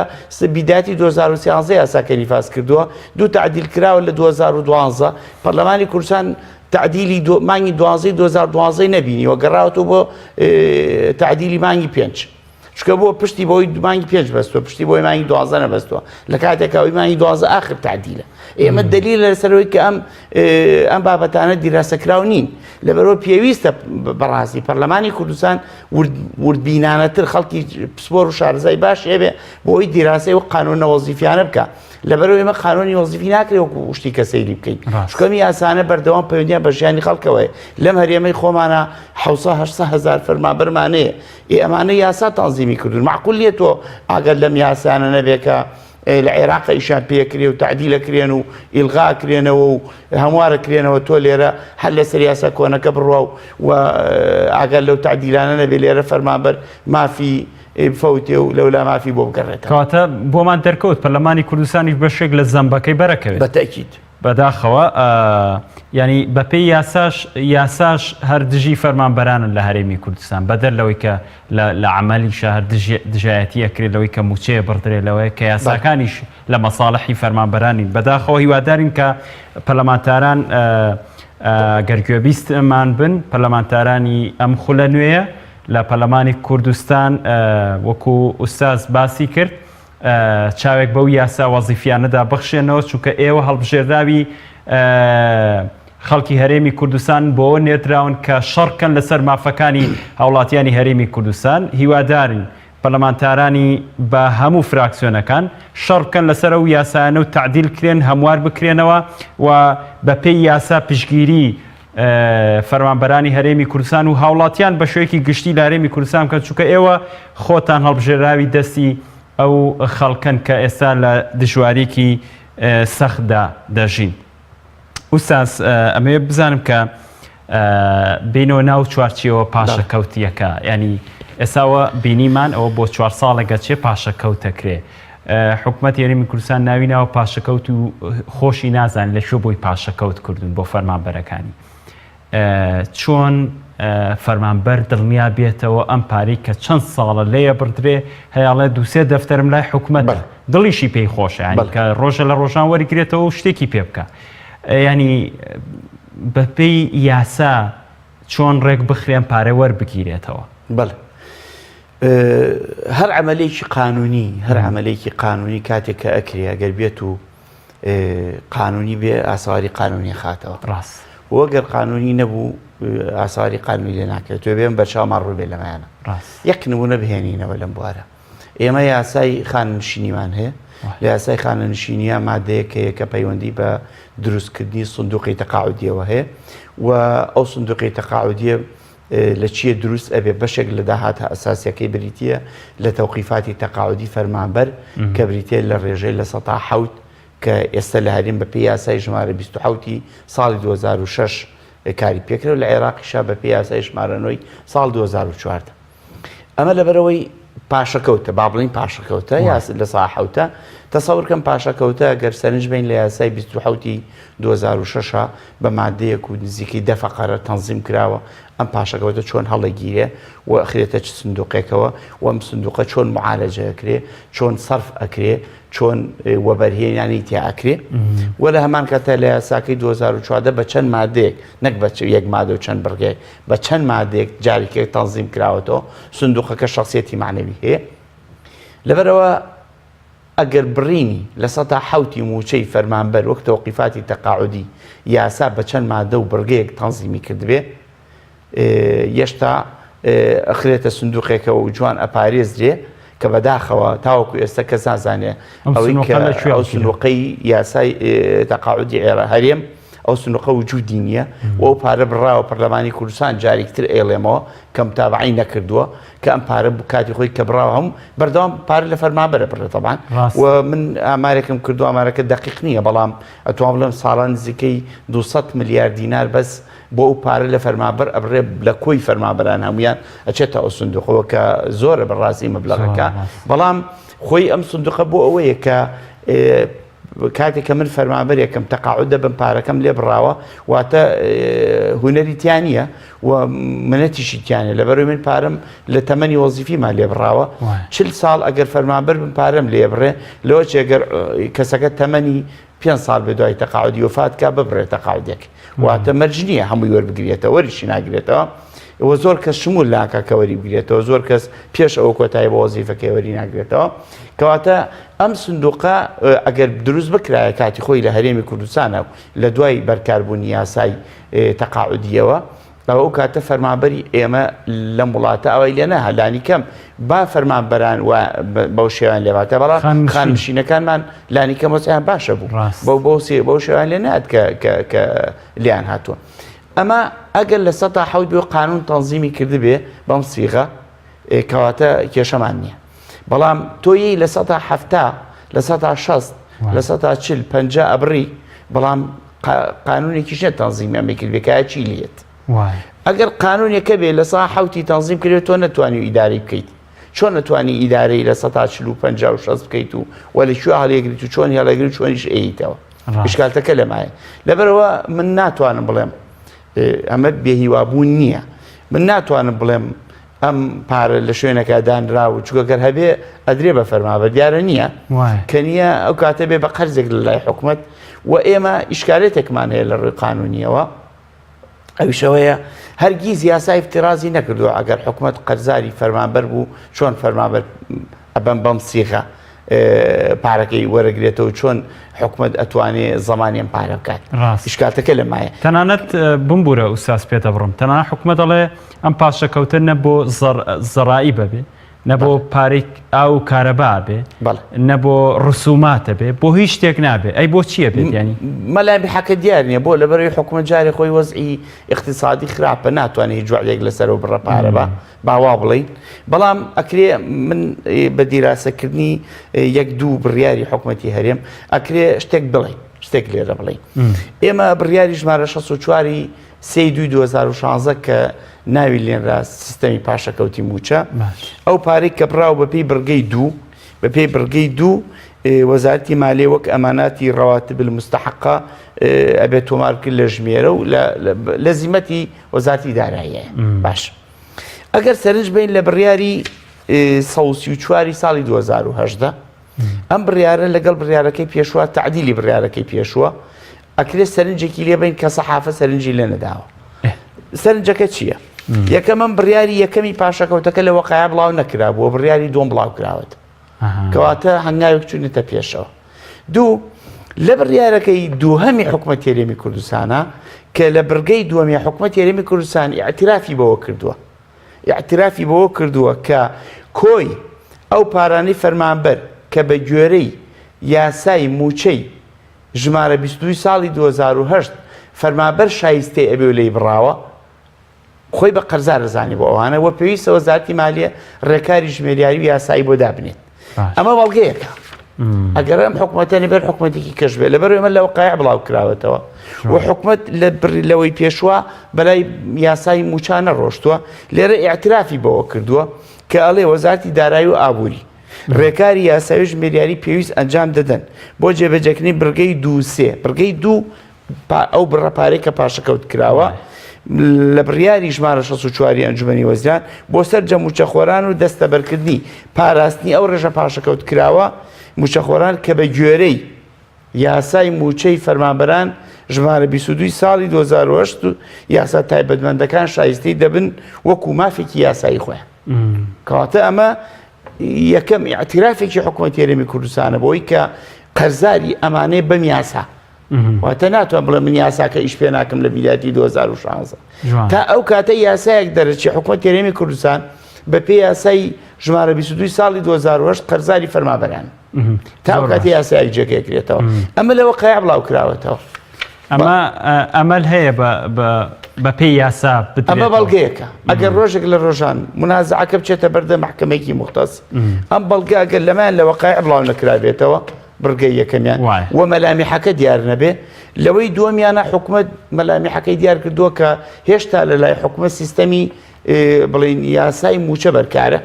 بیداتی 2013 یاساکە نیفاز کردووە دوو تعدیل کراوە لە 2012 پەرلەمانی کوردستان تعدیلی مانگی 12 2012 نەبینیوە گەڕاوەتەوە بۆ تعدیلی مانگی پێنج چکە بۆ پشتی بۆی مانگی پێنج بەستوە پشتی بۆی مانگی دوازە نەبەستوە لە کاتێکەوەی مانگی دوازە ئاخر تعدیلە ئێمە دلیل لەسەرەوەی کە ئەم ئەم بابەتانە دیراسەکراو نین لەبەرەوە پێویستە بەڕاستی پەرلەمانی کوردستان وردبینانەتر خەڵکی پسپۆر و شارەزای باش هەبێ بۆ ئەوی دیراسەی و قانونە وەزیفیانە بکە لەبەرەوە ئێمە قانونی وەزیفی ناکرێ وەکو شتی کە سەیری بکەین چونکە یاسانە بەردەوام پەیوەندیان بە ژیانی خەڵکەوەیە لەم هەرێمەی خۆمانە 700 هەزار فەرمانبەرمانەیە ئێ ئەمانە یاسا تەنزیمی کردوون معقول نییە تۆ ئاگەر لەم یاسانە نەبێ کە لە عێراق ئیشیان پێکرێ و تەعدیل ئەکرێن و ئیلغا ئەکرێنەوە و هەموار ئەکرێنەوە تۆ لێرە هەر لەسەر یاسا کۆنەکە بڕوا و و ئاگات لەو تەعدیلانە نەبێ لێرە فەرمانبەر مافی بفەوتێ و لەولا مافی بۆ بگەڕێتەوە. کەواتە بۆمان دەرکەوت پەرلەمانی کوردستانیش بەشێک لە زەمبەکەی بەرەکەوێت. بە تەئکید. بەداخەوە یانی بەپێی یاساش یاساش هەر دژی فەرمانبەرانن لە هەرێمی کوردستان بەدەر لەوەی کە لە عەمەلیشا هەر دژایەتی ئەکرێت لەوەی کە مووچەیە بڕدرێ لەوەیە کە یاساکانیش لە مەساڵحی فەرمانبەرانین بەداخەوە هیوادارین کە پەرلەمانتاران گەر گوێبیستمان بن پەرلەمانتارانی ئەم خولە نوێیە لە پەرلەمانی کوردستان وەکو ئوستاز باسی کرد چاوێک بەو یاسا وەزیفیانەدا بخشێنەوە چونکە ئێوە هەڵبژێراوی خەڵکی هەرێمی کوردستان بۆ نێردراون کە شەڕکەن لەسەر مافەکانی هاوڵاتیانی هەرێمی کوردستان هیوادارین پەرلەمانتارانی بە هەموو فراکسیۆنەکان شەڕ بکەن لەسەر ئەو یاسایانە و تعدیل کرێن هەموار بکرێنەوە و بەپێی یاسا پشگیری فەرمانبەرانی هەرێمی کوردستان و هاوڵاتیان بە شێوەیەکی گشتی لە هەرێمی کوردستان بکەن چونکە ئێوە خۆتان هەڵبژێراوی دەستی ئەو خەڵکەن کە ئێستا لە دژواریکی سەختدا دەژین. ئوستاز ئەمەوێ بزانم کە بینەوە ناو چوارچێوە پاشەکەوتیەکە ینی ئێساوە بینیمان ئەوە بۆ چوار ساڵێکە چێ پاشەکەوتەکرێ حکومەتی هەرێمی کوردستان ناوی ناوە پاشەکەوت و خۆشی نازانێت لە کوێ بۆی پاشەکەوت کردوون بۆ فەرمانبەرەکانی. چۆن فەرمانبەر دڵنیا بێتەوە ئەم پارەی کە چەند ساڵە لێیە بڕدرێ هەیاڵێ دوسێ دەفتەرم لای حکومەت دڵیشی پێی خۆشە ینی کە ڕۆژە لە ڕۆژان وەرگرێتەوە و شتێکی پێ بکە ینی بەپێی یاسا چۆن ڕێک بخرێن پارە وەربگیرێتەوە بەڵێ هەر عەمەلێکی قانونی هەر عەمەلێکی قانونی کاتێک کە ئەکرێ ئەگەر بێت و قانونی بێ ئاسەواری قانونی خاتەوە ڕاست وەگەر قانونی نەبوو ئاساری قانونی لێ ناکرێت تۆ بێن بەرچاومان ڕوو بێ لەمایانە یەک نمونە بهێنینەوە لەم بوارە ئێمە یاسای خانەنشینیمان هەیە لە یاسای خانەنشینیە مادەیەک هەیە کە پەیوەندی بە دروستکردنی سندوقی تەقاعودیەوە هەیە و ئەو سندوقی تەقاعودیە لە چییە دروست ئەبێ بەشێک لە داهاتە ئەساسیەکەی بریتییە لە تەوقیفاتی تەقاعودی فەرمانبەر کە بریتییە لە ڕێژەی 7% کە ئێستا لە هەرێم بە پێی یاسای ژمارە 27 ساڵی 2006 کاری پێکرا و لە عێراقیشا بە پێی یاسای ژمارە 9 ساڵ 2014. ئەمە لەبەرئەوەی پاشەکەوتە با بڵێین پاشەکەوتە یا لە سا حەوتە تەسەور کەم پاشەکەوتە گەر سەرنج بین لە یاسای 27 2006 بە مادەیەک و نزیکەی دە فەقەرە تەنزیم کراوە ئەم پاشەکەوتە چۆن هەڵەگیرێ و ئەخرێتە چ سندوقێکەوە و ئەم سندوقە چۆن معالەجە ئەکرێ چۆن سەرف ئەکرێ چۆن وەبەرهێنانی تیا ئەکرێ و لە هەمان کاتە لە یاساکەی 2014 بە چەند مادەیەک نەک بە یەک مادە و چەند بڕگەیەک بە چەند مادەیەک جارێکێک تەنزیم کراوەتەوە سندوقەکە شخصیەتی معنەوی هەیە لەبەرەوە ئەگەر بڕینی 7% موچەی فەرمانبەر وەک تەوقیفاتی تەقاعودی یاسا بە چەند مادە و بڕگەیەک تەنزیمی کردبێ. یەشتا ئەخرێتە سندوقێکەوە و جوان ئەپارێزرێ کە بەداخەوە تاوەکو ئێستا کەس نازانێ ئەوەی کە ئەو سندوقەی یاسای تەقاعودی عێرا هەرێم ئەو سندوقە وجودی نییە و ئەو پارە بڕاوە پەرلەمانی کوردستان جارێکتر ئێڵێمەوە کە متابعی نەکردووە کە ئەم پارە کاتی خۆی کە بڕاوە هەم بەردەوام پارە لە فەرمانبەرە بڕێ تەبان و من ئامارێکم کردو ئامارەکە دقیق نییە بەڵام ئەتوان بڵێم ساڵان نزیکەی 200 ملیار دینار بەس بۆ ئەو پارە لە فەرمانبەر ئەبڕێ لە کۆی فەرمانبەران هەمویان ئەچێتە ئەو سندوقەوە کە زۆرە بەڕاستی مەبلەغەکە بەڵام خۆی ئەم سندوقە بۆ ئەوەیە کە کاتێک کە من فەرمانبەرێکم تەقاعد دەبم پارەکەم لێ بڕاوە واتە هونەری تیا نییە و منەتیشی تیانە لەبەرەوەی من پارەم لە تەمەنی وەزیفیمان لێ بڕاوە چل ساڵ ئەگەر فەرمانبەر بم پارەم لێ بڕێ لەوە چێگەر کەسەکە تەمەنی پێ ساڵ بێ دوای تەقاعدی وەفات کا ببڕێ تەقاعدێک واتە مەرج نییە هەمووی وەربگرێتەوە وەریشی ناگرێتەوە و زۆر کەس شمول ناکا کە وەری بگرێتەوە زۆر کەس پێش ئەوە کۆتایی بە وەزیفەکەی وەری ناگرێتەوە کەواتە ئەم سندوقە ئەگەر دروست بکرایە کاتی خۆی لە هەرێمی کوردستانە و لە دوای بەرکاربوونی یاسای تەقاعودیەوە ئەوە ئەو کاتە فەرمانبەری ئێمە لەم وڵاتە ئەوەی لێ نەها لانی کەم با فەرمانبەران و بەو شێوان لێباتە بەڵام خانشینەکانمان لانی کەم وەزعیان باشە بوو بەو بەو بەو شێوان لێ نات کە کە لیان هاتووە ئەمە ئەگەر 7% بێ قانون تەنزیمی کردبێ بەم سیغە کەواتە کێشەمان نییە بەڵام تۆ 70% 60% 40 50 ئەبڕی بەڵام قانونێکیش نیە تەنزیمی ئەمەی کردبێ کە چی لێت ئەگەر قانونێکە بێ لە سا حوتی تەنزیم کرێت تۆ نەتوانی ئیداری بکەیت چۆن نەتوانی ئیدارەی لە سەتا چل و پەنجا و شەست بکەیت و وە لە کوێ هەڵیگریت و چۆن هەڵەگری و چۆنیش ئەیتەوە ئیشکالتەکە لەمایە لەبەرەوە من ناتوانم بڵێم ئەمە بێهیوابوون نییە من ناتوانم بڵێم ئەم پارە لە شوێنەکە دانرا و چونکە گەر هەبێ ئەدرێ بە فەرمابەر دیارە نییە کە نییە ئەو کاتە بێ بە قەرزێک لە لای حکومت و ئێمە ئیشکالێتێکمان هەیە لە ڕووی قانونیەوە ئەویشەوەیە هەرگیز یاسای افترازی نەکردووە ئەگەر حکومت قەرزاری فەرمانبەر بوو چۆن فەرمانبەر ئەبەم بەم سیغە پارەکەی وەرەگرێتەوە چۆن حکومت ئەتوانێ زەمانی ئەم پارە بکات ئیشکالتەکە لەمایە تەنانەت بمبوورە ئوستاز پێتەبڕم تەنانەت حکومت دەڵێ ئەم پاشەکەوتە نە بۆ زەڕایی بەبێ نە بۆ پارەی ئاو و کارەبا بێ نە بۆ ڕسوماتە بێ بۆ هیچ شتێک نابێ ئەی بۆ چییە بێت ینی مەلابی حەکە دیار نییە بۆ لەبەرەوەی حکومت جارێ خۆی وەزعی اقتصادی خراپە ناتوانێت هیچ وعدێک لەسەرەوە بڕە پارە بە با وا بڵێین بەڵام ئەکرێ من بە دیراسەکردنی یەک دوو بڕیاری حکومەتی هەرێم ئەکرێ شتێک بڵێ شتێک لێرە بڵێ ئێمە بڕیاری ژمارە 64 سێی دووی 2016 کە ناوی لێنرا سیستەمی پاشەکەوتی موچە ئەو پارەی کە بڕاو بەپێی بڕگەی دوو بەپێی بڕگەی دوو وەزارتی مالێ وەک ئەماناتی ڕەواتب المستحقە ئەبێت تۆمار کرد لە ژمێرە و لە زیمەتی وەزارتی داراییە باش ئەگەر سەرنج بین لە بڕیاری 134 ساڵی 2018 ئەم بڕیارە لەگەڵ بڕیارەکەی پێشوە تعدیلی بڕیارەکەی پێشوە ئەکرێ سەرنجێکی لێ بین کە سەحافە سەرنجی لێ نەداوە سەرنجەکە چییە؟ یەکەم ئەم بڕیاری یەکەمی پاشەکەوتەکە لە وەقایا بڵاو نەکرابووە بڕیاری دوم بڵاو کراوەت کەواتە هەنگاوێک چوونەتە پێشەوە دوو لە بڕیارەکەی دووهەمی حکومەتی هەرێمی کوردستانە کە لە بڕگەی دووەمی حکومەتی هەرێمی کوردستان ئیعترافی بەوە کردووە ئیعترافی بەوە کردووە کە کۆی ئەو پارانەی فەرمانبەر کە بە گوێرەی یاسای مووچەی ژمارە 22 ساڵی 2008 فەرمانبەر شایستەی ئەبێ و لێی بڕاوە خۆی بە قەرزار ئەزانێ بۆ ئەوانە و پێویستە وەزارەتی مالیە ڕێکاری ژمێریاری و یاسایی بۆ دابنێت ئەمە بەڵگەیەکە ئەگەر ئەم حکوومەتە لەبەر حکوومەتێکی کەش بێ لەبەر ئێمە لە وقایع بڵاو کراوەتەوە و حکوومەت لە بڕی لەوەی پێشوە بەلای یاسای موچانە ڕۆشتووە لێرە ئاعترافی بەوە کردووە کە ئەڵێ وەزارتی دارایی و ئابووری ڕێکاری یاسایی و ژمێریاری پێویست ئەنجام دەدەن بۆ جێبەجێکردنی بڕگەی دوو سێ بڕگەی دوو ئەو بڕە پارەی کە پاشەکەوت کراوە لە بڕیاری ژمارە 64 ئەنجومەنی وەزیران بۆ سەرجەم مووچەخۆران و دەستەبەرکردنی پاراستنی ئەو ڕێژە پاشەکەوت کراوە مووچەخۆران کە بە گوێرەی یاسای مووچەی فەرمانبەران ژمارە 22 ساڵی 2008 و یاسا تایبەتمەندەکان شایستەی دەبن وەکو مافێکی یاسایی خۆیان کەواتە ئەمە یەکەم ئیعترافێکی حکوومەتی هەرێمی کوردستانە بۆی کە قەرزاری ئەمانەیە بەم یاسا. واتە ناتوان بڵێ من یاساکە ئیش پێ ناکەم لە بیداتی 2016 تا ئەو کاتە یاسایەک دەرەچی حکوومەت هەرێمی کوردستان بە پێی یاسای ژمارە 22 ساڵی 2008 قەرزاری فەرمابەران تا ئەو کاتە یاسایەک جێگەکرێتەوە ئەمە لەوە قایا بڵاو کراوەتەوە. ئەمە ئەمەل هەیە بە پێی یاسا ئەمە بەڵگەیەکە ئەگەر ڕۆژێک لە ڕۆژان منازعەکە بچێتە بەردە محکمێکی مختص ئەم بەڵگە ئەگەر لەمان لە وەقای بڵاو نەکرابێتەوە بڕگەی یەکەمیان و مەلامیحەکە دیار نەبێ لەوەی دووەمیانە حکومت مەلامیحەکەی دیار کردووە کە هێشتا لە لای حکومت سیستەمی بڵین یاسای موچە بەرکارە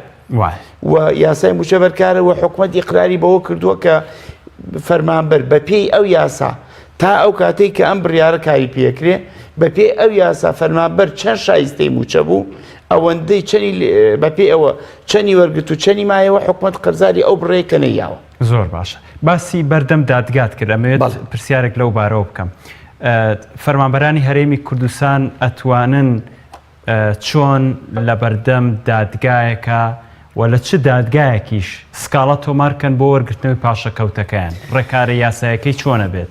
و یاسای موچە بەرکارە و حکومت ئیقراری بەوە کردووە کە فەرمانبەر بەپێی ئەو یاسا تا ئەو کاتێک کە ئەم بڕیارە کاری پێکرێ بەپێی ئەو یاسا فەرمانبەر چەند شایستەی موچە بوو ئەوەندەی چەنی بەپێی ئەوە چەنی وەرگرت و چەنی مایەوە حکومت قەرزاری ئەو بڕەیە کە نەیاوە. زۆر باشە باسی بەردەم دادگات کرد ئەمەوێت پرسیارێک لەو بارەوە بکەم فەرمانبەرانی هەرێمی کوردستان ئەتوانن چۆن لەبەردەم دادگایەکە و لە چ دادگایەکیش سکاڵا تۆمار کەن بۆ وەرگرتنەوەی پاشەکەوتەکەیان، ڕێکارە یاسایەکەی چۆنە بێت؟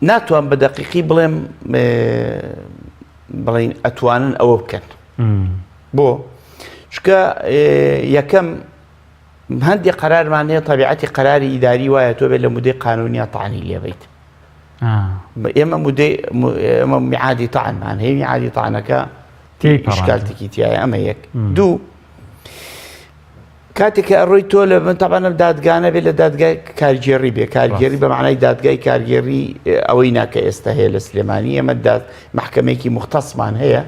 ناتوان بە دەقیقی بڵێم بڵین ئەتوانن ئەوە بکەن بۆ چکە یەکەم هەندێک قەرارمان هەیە تەبیعەتی قەراری ئیداری وایە تۆ بێت لە مودەی قانونیە تەعنی لێبیت ئێمە مودەی ئێمە میعادی تەعنمان هەیە میعادی تەعنەکە ئیشکالتێکی تایە ئەمە یەک دوو کاتێک کە ئەڕۆی تۆ لە من تەبانم دادگانە بێت لە دادگای کارگێڕی بێ کارگێڕی بە معنای دادگای کارگێڕی ئەوەی ناکە ئێستا هەیە لە سلێمانی ئێمە داد محکمەیەکی مختصمان هەیە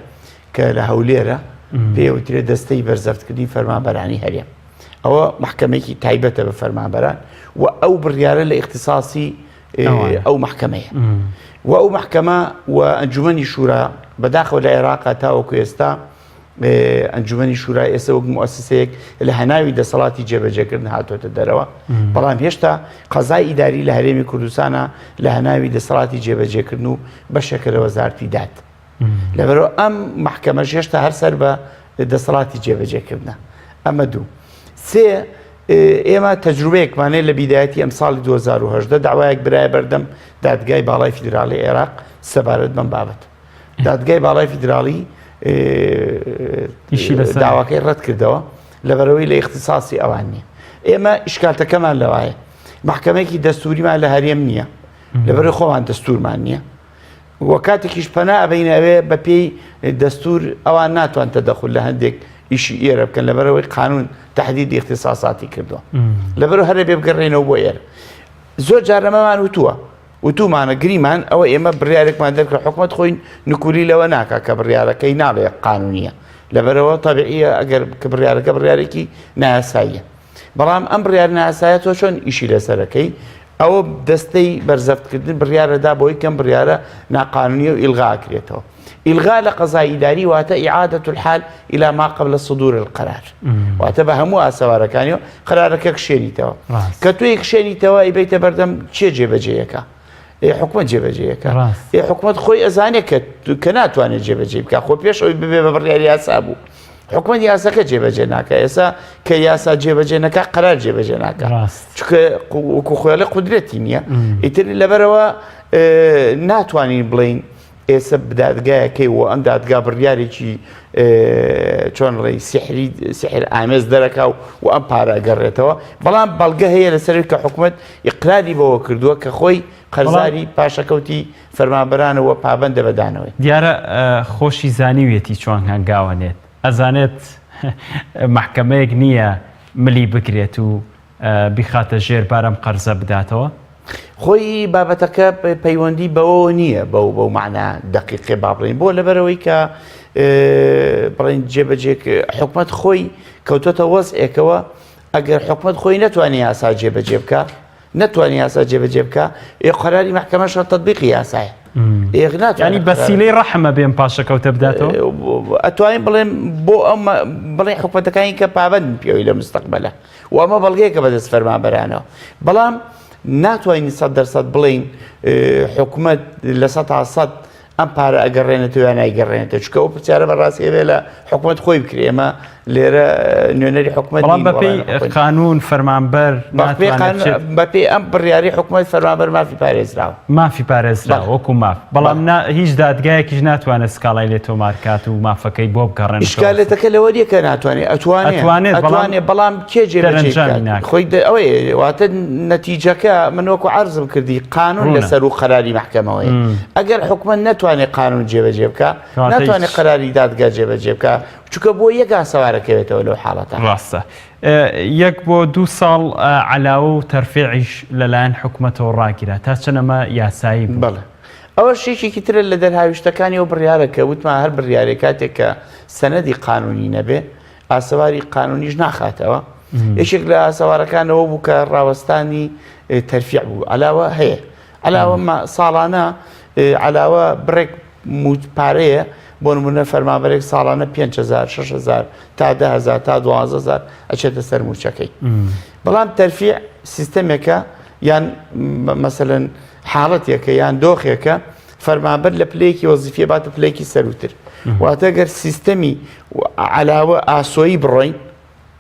کە لە هەولێرە پێوترێ دەستەی بەرزەفتکردنی فەرمانبەرانی هەرێم ئەوە محکمەیەکی تایبەتە بە فەرمانبەران و ئەو بڕیارە لە ئیختصاسی ئەو محکمەیە و ئەو محکمە و ئەنجومەنی شورا بەداخەوە لە عێراقا تاوەکو ئێستا ئەنجومەنی شورا ئێستا وەک موسسەیەک لە هەناوی دەسەڵاتی جێبەجێکردن هاتۆتە دەرەوە بەڵام هێشتا قەزای ئیداری لە هەرێمی کوردستانە لە هەناوی دەسەڵاتی جێبەجێکردن و بەشێکە لە وەزارتی داد لەبەرئەوە ئەم مەحکەمەش هێشتا هەر سەر بە دەسەڵاتی جێبەجێکردنە. ئەمە دوو. سێ، ئێمە تەجروبەیەکمان هەیە لە بیدایەتی ئەم ساڵی 2018 داوایەک برایە بەردەم دادگای باڵای فیدراڵی عێراق سەبارەت بەم بابەت. دادگای باڵای فیدراڵی داواکەی ڕەت کردەوە لەبەرەوەی لە ئیختیساسی ئەوان نییە. ئێمە ئیشکالتەکەمان لەوایە مەحکەمەیەکی دەستوریمان لە هەرێم نییە لەبەرەوەی خۆمان دەستورمان نییە وە کاتێکیش پەنا ئەبەینە ئەوێ بە پێی دەستور ئەوان ناتوان تەدەخول لە هەندێک ئیشی ئێرە بکەن لەبەرەوەی قانون تهدیدی اختصاصاتی کردووە لەبەرو هەرە بێ بگەڕێنەوە بۆ ئێرە زۆر جار ئەمەمان وتووە وتومانە گریمان ئەوە ئێمە بڕیارێکمان دەرکرد حکومت خۆی نکولی لەوە ناکا کە بڕیارەکەی ناڵێ قانونیە لەبەرەوە تەبیعیە ئەگەر کە بڕیارەکە بڕیارێکی نایاساییە بەڵام ئەم بڕیار نایاسایە تۆ چۆن ئیشی لەسەرەکەی ئەوە دەستەی بەرزەفتکردن بڕیارەدا بۆی کەم بڕیارە ناقانونیە و ئیلغا ئەکرێتەوە. ئیلغا لە قەزای ئیداری واتە ئیعادە الحال إلى ما قبل صدور القرار واتە بە هەموو ئاسەوارەکانیەوە قرارەکە کشێنیتەوە کە تۆی کشێنیتەوە ئیبەیتە بەردەم چێ جێبەجێیەکە ئێ حکومت جێبەجێیەکە ئێ حکومت خۆی ئەزانێت کە کە ناتوانێت جێبەجێ بکە خۆ پێش ئەوی ببێ بە بڕیاری یاسا بوو حکومت یاساکە جێبەجێ ناکە ئێستا کە یاسا جێبەجێ نەکا قەرار جێبەجێ ناکە چونکە وەکو خۆیاڵی قودرەتی نییە ئیتر لەبەرەوە ناتوانین بڵین ئێستا دادگایەکەی و ئەم دادگا بڕیارێکی چۆن ڕێی سحری سحر ئامێز دەرەکا و و ئەم پارە گەڕێتەوە بەڵام بەڵگە هەیە لەسەر کە حکومت ئیقراری بەوە کردووە کە خۆی قەرزاری پاشەکەوتی فەرمانبەرانەوە پابەندە بە دانەوەی. دیارە خۆشی زانیویەتی چۆن هەنگاوە نێت ئەزانێت مەحکەمەیەک نییە ملی بگرێت و بیخاتە ژێر بار ئەم قەرزە بداتەوە؟ خۆی بابەتەکە پەیوەندی بەوەوە نییە بەو بەو مەعنا دەقیقێ با بڵێین بۆ لەبەرەوەی کە بڵێن جێبەجێ حکومەت خۆی کەوتۆتە وەزعێکەوە ئەگەر حکومەت خۆی نەتوانێت یاسا جێبەجێ بکە نەتوانێت یاسا جێبەجێ بکە ئێ قەراری مەحکەمەش هەر تەتبیقی یاسایە ئێ ناتوانێت ینی بەسیلەی ڕەحمە بێم پاشەکەوتە بداتەوە ئەتوانین بڵێم بۆ ئەم بڵێ حکومەتەکانی کە پابەند پێوەی لە مستەقبەلە و ئەمە بەڵگەیەکە بەدەست فەرمانبەرانەوە بەڵام ناتوانین 100% بڵێین حکومەت لە 100% ئەم پارە ئەگەڕێنێتەوە یا نایگەڕێنێتەوە چونکە ئەو پرسیارە بەڕاستی ئەبێ لە حکومەت خۆی بکرێ ئێمە. لێرە نوێنەری حکومەت بەڵام بەپێی قانون فەرمانبەر بەپێی ئەم بڕیاری حکومەت فەرمانبەر مافی پارێزراوە مافی پارێزراوە وەکو ماف بەڵام هیچ دادگایەکیش ناتوانێت سکاڵای لێ تۆمار کات و مافەکەی بۆ بگەڕێن ئیشکالێتەکە لەوە نییە کە ناتوانێت ئەتوانێت ئەتوانێت بەڵام کێ جێبەجێ خۆی ئەوەیە واتە نەتیجەکە من وەکو عەرزم کردی قانون لەسەر و قەراری مەحکەمەوەیە ئەگەر حکومەت نەتوانێت قانون جێبەجێ بکە ناتوانێت قەراری دادگا جێبەجێ بکە چونکە بۆ یەک ئاسەوارەکەوێتەوە لەو حاڵەتە. ڕاستە یەک بۆ دوو ساڵ عەلاوە و تەرفیعیش لەلایەن حکومەتەوە ڕاگیرا تا چەند ئەمە یاسایی بوو؟ بەڵێ ئەوەش یەکێکی ترە لە دەرهاویشتەکانی ئەو بڕیارە کە وتمان هەر بڕیارێک کاتێک کە سەنەدی قانونی نەبێ ئاسەواری قانونیش ناخاتەوە یەکێک لە ئاسەوارەکانەوە بوو کە ڕاوەستانی تەرفیع بوو علاوە هەیە علاوە ساڵانە علاوە بڕێک پارەیە بۆ نمونە فەرمانبەرێک ساڵانە 5هزار 6هزار تا دههزار تا 12هزار ئەچێتە سەر موچەکەی بەڵام تەرفیع سیستەمێکە یان مەسەلەن حاڵەتێکە یان دۆخێکە فەرمانبەر لە پلەیەکی وەزیفیە باتە پلەیەکی سەروتر واتە گەر سیستەمی علاوە ئاسۆیی بڕۆین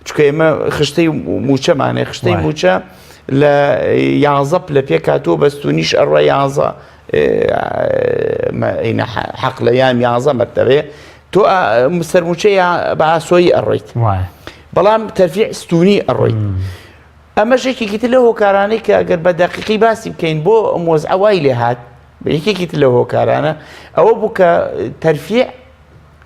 چونکە ئێمە خشتەی موچەمانێ خشتەی موچە لە یانزە پلە پێکاتوە بەستونیش ئەڕە یانزە حەق لە یان یانزە مەرتەبێ تۆ سەرموچە بە ئاسۆیی ئەڕۆیت بەڵام تەرفیع ستونی ئەڕۆیت ئەمەش یەکێکی تر لەو هۆکارانەی کە گەر بە دەقیقی باسی بکەین بۆ ئەم وەزعە وای لێ هات یەکێکی تر لەو هۆکارانە ئەوە بوو کە تەرفیع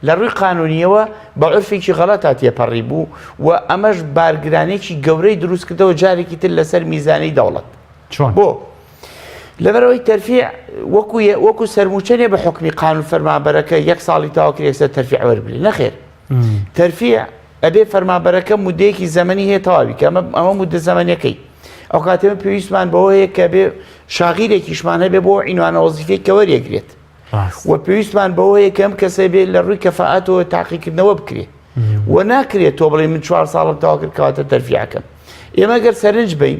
لە ڕووی قانونیەوە بە عورفێکی غەڵەتا تێپەڕی بوو و ئەمەش بارگرانێکی گەورەی دروست کردەوە جارێکی تر لەسەر میزانی دەوڵەت چۆن بۆ لەبەرەوەی تەرفیع وەکو وەکو سەرموچە نیە بە حکمی قانون فەرمانبەرەکە یەک ساڵی تەواو کرد یەکسەر تەرفیع وەربگری نەخێر تەرفیع ئەبێ فەرمانبەرەکە مودەیەکی زەمەنی هەیە تەواوی کە ئەمە مودە زەمەنیەکەی ئەو کاتێ پێویستمان بەوە هەیە کە بێ شاغیرێکیشمان هەبێ بۆ عینوانە وەزیفەی کە وەریەگرێت و پێویستمان بەوە هەیە کە ئەم کەسە بێ لە ڕووی کەفاءەتەوە تاقیکردنەوە بکرێ و ناکرێت تۆ بڵێ من چوار ساڵم تەواو کرد کەواتە تەرفیعەکەم ئێمە گەر سەرنج بین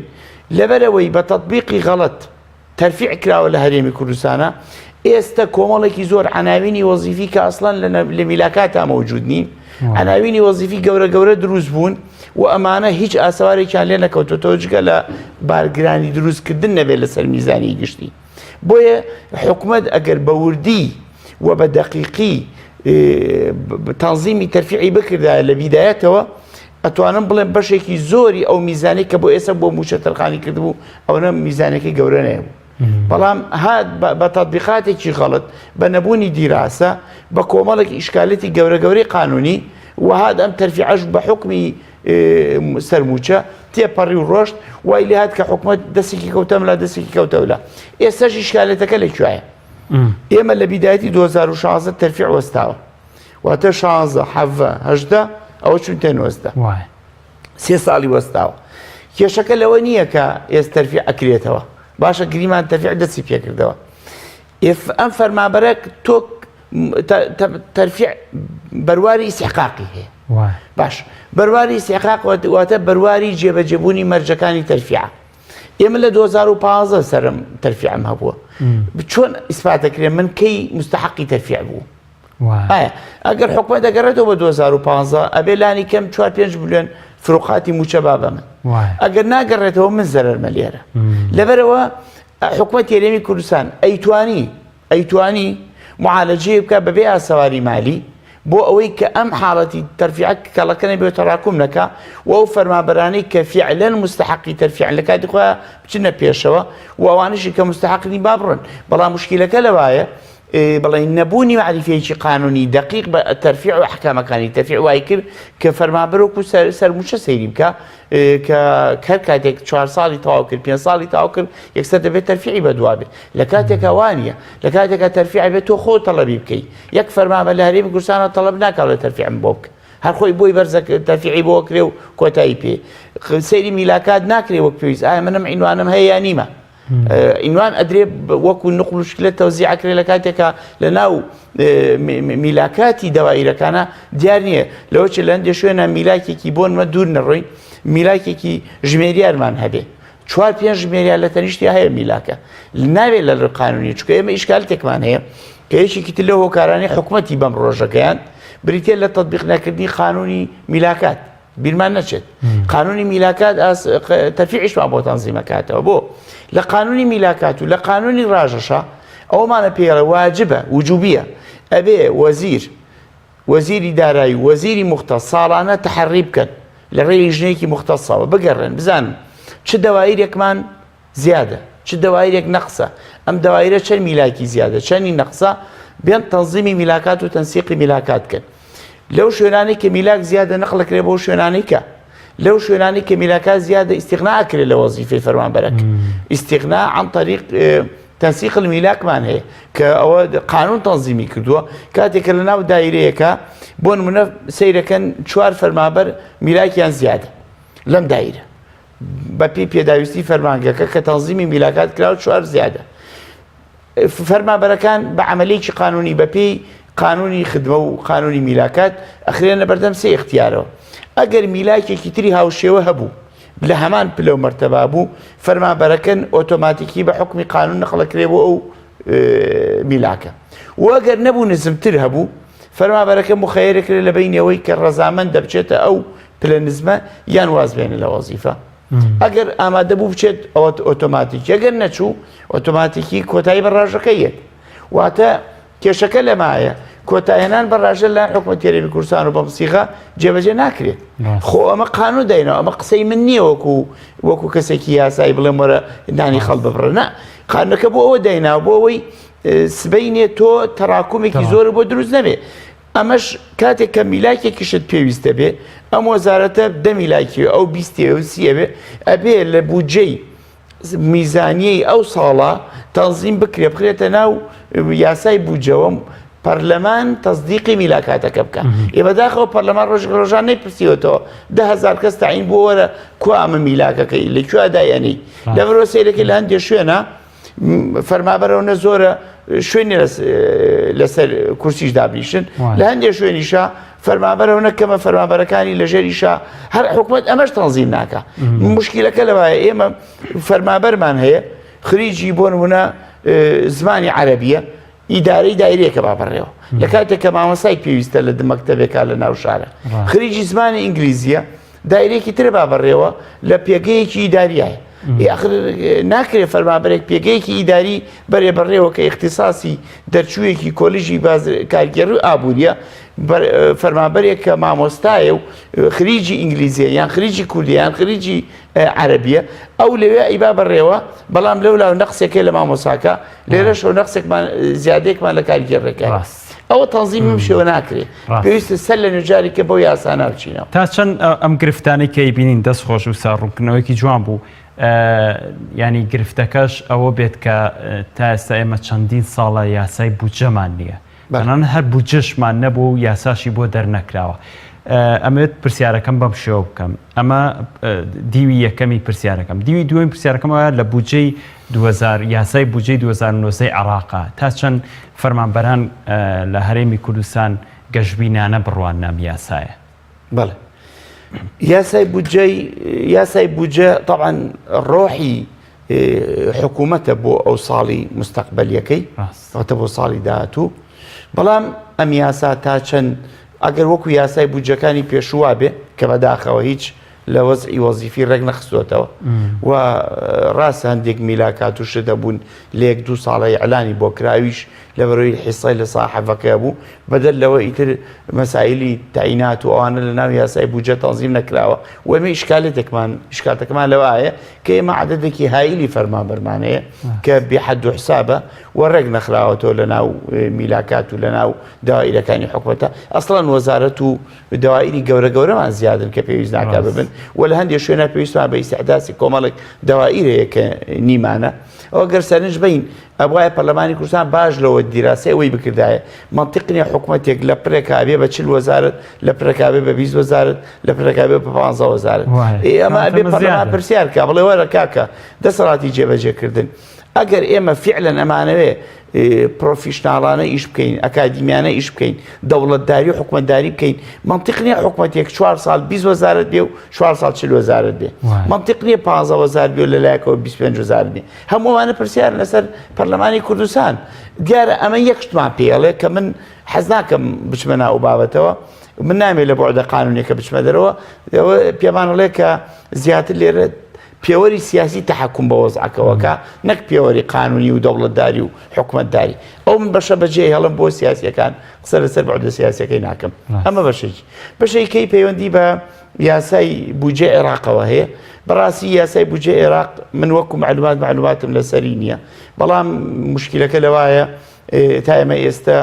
لەبەرەوەی بە تەطبیقی غەڵەت تەرفیع کراوە لە هەرێمی کوردستانا، ئێستە کۆمەڵێکی زۆر عەناوینی وەزیفی کە ئەسڵەن لە میلاکاتا مەوجود نین، عەناوینی وەزیفی گەورە گەورە دروست بوون و ئەمانە هیچ ئاسەوارێکیان لێ نەکەوتۆتەوە جگە لە بارگرانی دروستکردن نەبێت لەسەر میزانی گشتی. بۆیە حکومەت ئەگەر بە وردی و بە دەقیقی تەنزیمی تەرفیعی بکردایە لە بیدایەتەوە ئەتوانم بڵێم بەشێکی زۆری ئەو میزانەی کە بۆ ئێستا بۆ مووچە تەرخانی کردبوو ئەوەنە میزانەکەی گەورە نەبوو بەڵام هات بە تەطبیقاتێکی غەڵت بە نەبوونی دیراسە بە کۆمەڵێک ئیشکالەتی گەورە گەورەی قانونی و هات ئەم تەرفیعەش بە حکمی سەرموچە تێپەڕی و ڕۆشت وای لێ هات کە حکومەت دەستێکی کەوتەم لا دەستێکی کەوتەولا ئێستاش ئیشکالەتەکە لە کوێیە ئێمە لە بیدایەتی 2016 تەرفیع وەستاوە واتە شانزە حەڤە هەژدە ئەوە چونتە 19 سێ ساڵی وەستاوە کێشەکە لەوە نییە کە ئێست تەرفیع ئەکرێتەوە باشە گریمان تەرفیع دەستی پێکردەوە ئەم فەرمابەرە تۆ تەرفیع بەرواری ئیسحقاقی هەیە باش بەرواری ئیسحقاق واتە بەرواری جێبەجێبوونی مەرجەکانی تەرفیع ئێمە لە 2015 سەرم تەرفیعم هەبووە چۆن ئیسپاتەکرێ من کەی مستحقی تەرفیع بوو ئایا ئەگەر حکومەت دەگەڕێتەوە بە 2015 ئەبێ لانی کەم 4 5 ملیۆن فروقاتی موچە با بە من ئەگەر ناگەڕێتەوە من زەرەرمە لێرە لەبەرەوە حکومەت هەرێمی کوردستان ئەیتوانی ئەیتوانی معالەجەیە بکە بەبێ ئاسەواری مالی بۆ ئەوەی کە ئەم حاڵەتی تەرفیعە کەڵەکە نەبێت تەراکوم نەکا و ئەو فەرمانبەرانەی کە فیعلەن مستحقی تەرفیعن لە کاتی خۆیان بچنە پێشەوە و ئەوانەشی کە مستحق نین با بڕۆن بەڵام مشکیلەکە لەوایە بڵێین نەبوونی مەعریفەیەکی قانونی دەقیق بە تەرفیع و ئەحکامەکانی تەرفیع وای کرد کە فەرمانبەر وەکو سەرموچە سەیری بکا کە هەر کاتێک چوار ساڵی تەواو کرد پێنج ساڵی تەواو کرد یەکسەر دەبێت تەرفیعی بەدوا بێت لە کاتێکا وانە لە کاتێکا تەرفیع بێت تۆ خۆ تەڵەبی بکەی یەک فەرمانبەر لە هەرێمی کوردستانە تەڵەب ناکا لە تەرفیعم بۆ بکە هەر خۆی بۆی بەرزە تەرفیعی بۆ کرێ و کۆتایی پێ سەیری میلاکات ناکرێ وەک پێویست ئایا منم عینوانم هەیە یا نیمە عینوان ئەدرێ وەکو نقل و شکلە تەوزیع ئەکرێ لە کاتێکا لە ناو میلاکاتی دەوایرەکانە دیار نییە لەوە چ لە هەندێ شوێنە میلاکێکی بۆنمە دوور نەڕۆین میلاکێکی ژمێریارمان هەبێ چوار پێنج ژمێریار لە تەنیشتی هەیە میلاکە ناوێت لە قانونی چکە ئێمە ئیشکالتێکمان هەیە کە یەکێکی تر لەو هۆکارانەی حکومەتی بەم ڕۆژەکەیان بریتە لە تطبیق نەکردنی قانونی میلاکات بیرمان نەچێت قانونی میلاکات تەرفیعیشمان بۆ تەنزیمەکاتەوە بۆ لە قانونی میلاکات و لە قانونی ڕاژەشە ئەومانە پێڵە واجبە وجوبیە ئەبێ وەزیر وەزیری دارایی و وەزیری مختەس ساڵانە تەحەڕی بکەن لە ڕێی لیژنەیەکی مختەسەوە بگەڕێن بزانن چ دەوایرێکمان زیادە چ دەوایرێک نەقسە ئەم دەوایرە چەند میلاکی زیادە چەنی نەقسە بێن تەنزیمی میلاکات و تەنسیقی میلاکات کەن لەو شوێنانەی کە میلاک زیادە نەقلەکرێ بۆ شوێنانەی کە لەو شوێنانی کە میلاکات زیادە ئیستیغنا ئەکرێ لە وەزیفەی فەرمانبەرەک ئیستیغنا عن طریق تنسیق المیلاکمان هەیە کە ئەوە قانون تەنزیمی کردووە کاتێک کە لە ناو دایرەیەکە بۆ نمونە سەیرەکەن چوار فەرمانبەر میلاکیان زیادە لەم دایرە بەپێی پێداویستی فەرمانگەکە کە تەنزیمی میلاکات کرا و چوار زیادە فەرمانبەرەکان بە عملێکی قانونی بەپێی قانونی خدمە و قانونی میلاکات ئەخرێنە بەردەم سێ اختیارەوە ئەگەر میلاکێکی تری هاوشێوە هەبوو لە هەمان پلە و مەرتەبا بوو فەرمانبەرەکەن ئۆتۆماتیکی بە حکمی قانون نەقڵەکرێ بۆ ئەو میلاکە و ئەگەر نەبوو نزمتر هەبوو فەرمانبەرەکە مخەیرەکرێت لە بینەوەی کە ڕەزامەند دەبچێتە ئەو پلە نزمە یان واز بێنە لە وەزیفە ئەگەر ئامادە بوو بچێت ئەوە ئۆتۆماتیکی ئەگەر نەچوو ئۆتۆماتیکی کۆتایی بە ڕاژەکە یەت واتە کێشەکە لەمایە کۆتایهێنان بە ڕاژە لە حکومەتی هەرێمی کوردستان و بەم سیغە جێبەجێ ناکرێت خۆ ئەمە قانون داینەوە ئەمە قسەی من نییە وەکو وەکو کەسێکی یاسایی بڵێم وەرە نانی خەڵ ببڕە نا قانونەکە بۆ ئەوە داینا بۆ ئەوەی سبەینێ تۆ تەراکومێکی زۆر بۆ دروست نەبێ ئەمەش کاتێک کە میلاکێکیشت پێویست دەبێ ئەم وەزارەتە دە میلاکی ئەو بیستێ و سیە بێ ئەبێ لە بودجەی میزانیەی ئەو ساڵە تەنزیم بکرێ بخرێتە ناو یاسای بودجەوە پەرلەمان تەزدیقی میلاکاتەکە بکە ئێ بەداخەوە پەرلەمان ڕۆژ ڕۆژان نەیپرسیوەتەوە 10000 کەس تەعین بۆ وەرە کوا ئەمە میلاکەکەی لە کوێ دایەنی لەبەرەوە سەیرەکەی لە هەندێک شوێنە فەرمابەرەوە نە زۆرە شوێنی لەسەر کورسیش دابنیشن لە هەندێک شوێنیشە فەرمابەرەوە نەکەمە فەرمابەرەکانی لەژێریشە هەر حکومت ئەمەش تەنزیم ناکە مشکلەکە لەوایە ئێمە فەرمابەرمان هەیە خریجی بۆ نمونە زمانی عەربیە ئیدارەی دایرەیەکە با بەڕێوە لە کاتێک کە مامۆستای پێویستە لە مەکتەبێکا لە ناو شارە خریجی زمانی ئینگلیزیە دایرێکی ترە با بەڕێوە لە پێگەیەکی ئیداریایە ئاخر ناکرێ فەرمابەرێک پێگەیەکی ئیداری بەرێ بەڕێوە کە ئیختیساسی دەرچوویەکی کۆلیژی کارگێڕی و ئابووریە فەرمابەرێک کە مامۆستایە و خریجی ئینگلیزیە یان خریجی کوردی یان خریجی عەرەبیە ئەو لەوێ ئەیبا بەڕێوە بەڵام لەولا نەقسێکەی لە مامۆساکە لێرەشەوە نەقسێکمان زیادێکمان لە کارگێڕەکە ئەوە تەنزیمی بەم شێوە ناکرێ پێویستە سەر لە نوێجاری کە بەو یاسانە بچینەوە. تا چەند ئەم گرفتانەی کە ئەیبینین دەست خۆش وسا ڕوونکردنەوەیەکی جوان بوو ینی گرفتەکەش ئەوە بێت کە تا ئێستا ئێمە چەندین ساڵە یاسای بودجەمان نییە تەنانەت هەر بودجەشمان نەبوو و یاساشی بۆ دەرنەکراوە. ئەمەوێت پرسیارەکەم بەم شێوە بکەم. ئەمە دیوی یەکەمی پرسیارەکەم. دیوی دووەمی پرسیارەکەم ئەوەیە لە بودجەی 2000 یاسای بودجەی 2019 عێراقا تا چەند فەرمانبەران لە هەرێمی کوردستان گەشبینانە بڕواننە ئەم یاسایە؟ بەڵێ. یاسای بودجەی یاسای بودجە تەبعەن ڕۆحی حکوومەتە بۆ ئەو ساڵی مستەقبەلیەکەی واتە بۆ ساڵی داهاتوو بەڵام ئەم یاسا تا چەند ئەگەر وەکو یاسای بودجەکانی پێشووا بێ کە بەداخەوە هیچ لە وەزعی وەزیفی ڕێک نەخستووەتەوە و ڕاستە هەندێک میلاکات و شت هەبوون لە یەک دوو ساڵە ئیعلانی بۆ کراویش لەبەرەوەی حیسای لە ساحەفەکە بوو بەدەر لەوە ئیتر مەسایلی تەعینات و ئەوانە لە ناو یاسای بودجە تەنزیم نەکراوە و ئێمە ئیشکالێتێکمان ئیشکاتەکەمان لەوایە کە ئێمە عەدەدێکی هایلی فەرمانبەرمان هەیە کە بێ حەد و حسابە و ڕێک نەخراوەتەوە لە ناو میلاکات و لە ناو دەوائیرەکانی حکومەتە ئەسڵەن وەزارەت و دەوائیری گەورە گەورەمان زیادن کە پێویست ناکا ببن و لە هەندێک شوێنە پێویستمان بە ئیستعداسی کۆمەڵێک دەوائیر هەیە کە نیمانە ئەوە گەر سەرنج بین ئەبوایە پەرلەمانی کوردستان باش لەوە دیراسەی ئەوەی بکردایە مەنتیق نیە حکومەتێک لە پرێکا بێ بە 40 وەزارەت لە پرێکا بێ بە 20 وەزارەت لە پرێکا بێ بە 15 وەزارەت ئێ ئەمە ئەبێ پەرلەمان پرسیار کا بڵێ وەرە کاکە دەسەڵاتی جێبەجێکردن. ئەگەر ئێمە فیعلەن ئەمانەوێ پرۆفیشناڵانە ئیش بکەین، ئەکادیمیانە ئیش بکەین، دەوڵەتداری و حکومەتداری بکەین، مەنتیق نییە حکومەتێک چوار ساڵ 20 وەزارەت بێ و چوار ساڵ 40 وەزارەت بێ. مەنتیق نییە 15 وەزارەت بێ و لە لایەکەوە 25 وەزارەت بێ. هەموو ئەوانە پرسیارن لەسەر پەرلەمانی کوردستان. دیارە ئەمە یەک شتمان پێ ئەڵێ کە من حەز ناکەم بچمە ناو بابەتەوە، من نامێ لە بوعدە قانونیەکە بچمە دەرەوە، ئەوە پێمان ئەڵێ کە زیاتر لێرە پێوەری سیاسی تەحەکوم بە وەزعەکەوە کا نەک پێوەری قانونی و دەوڵەتداری و حکومەتداری. ئەو من بەشە بەجێ هێڵم بۆ سیاسیەکان، قسە لەسەر بەعدە سیاسیەکەی ناکەم. ئەمە بەشێکی. بەشێکەی پەیوەندی بە یاسای بودجەی عێراقەوە هەیە. بەڕاستی یاسای بودجەی عێراق من وەکو معلومات معلوماتم لەسەری نییە، بەڵام مشکلەکە لەوایە تا ئێمە ئێستا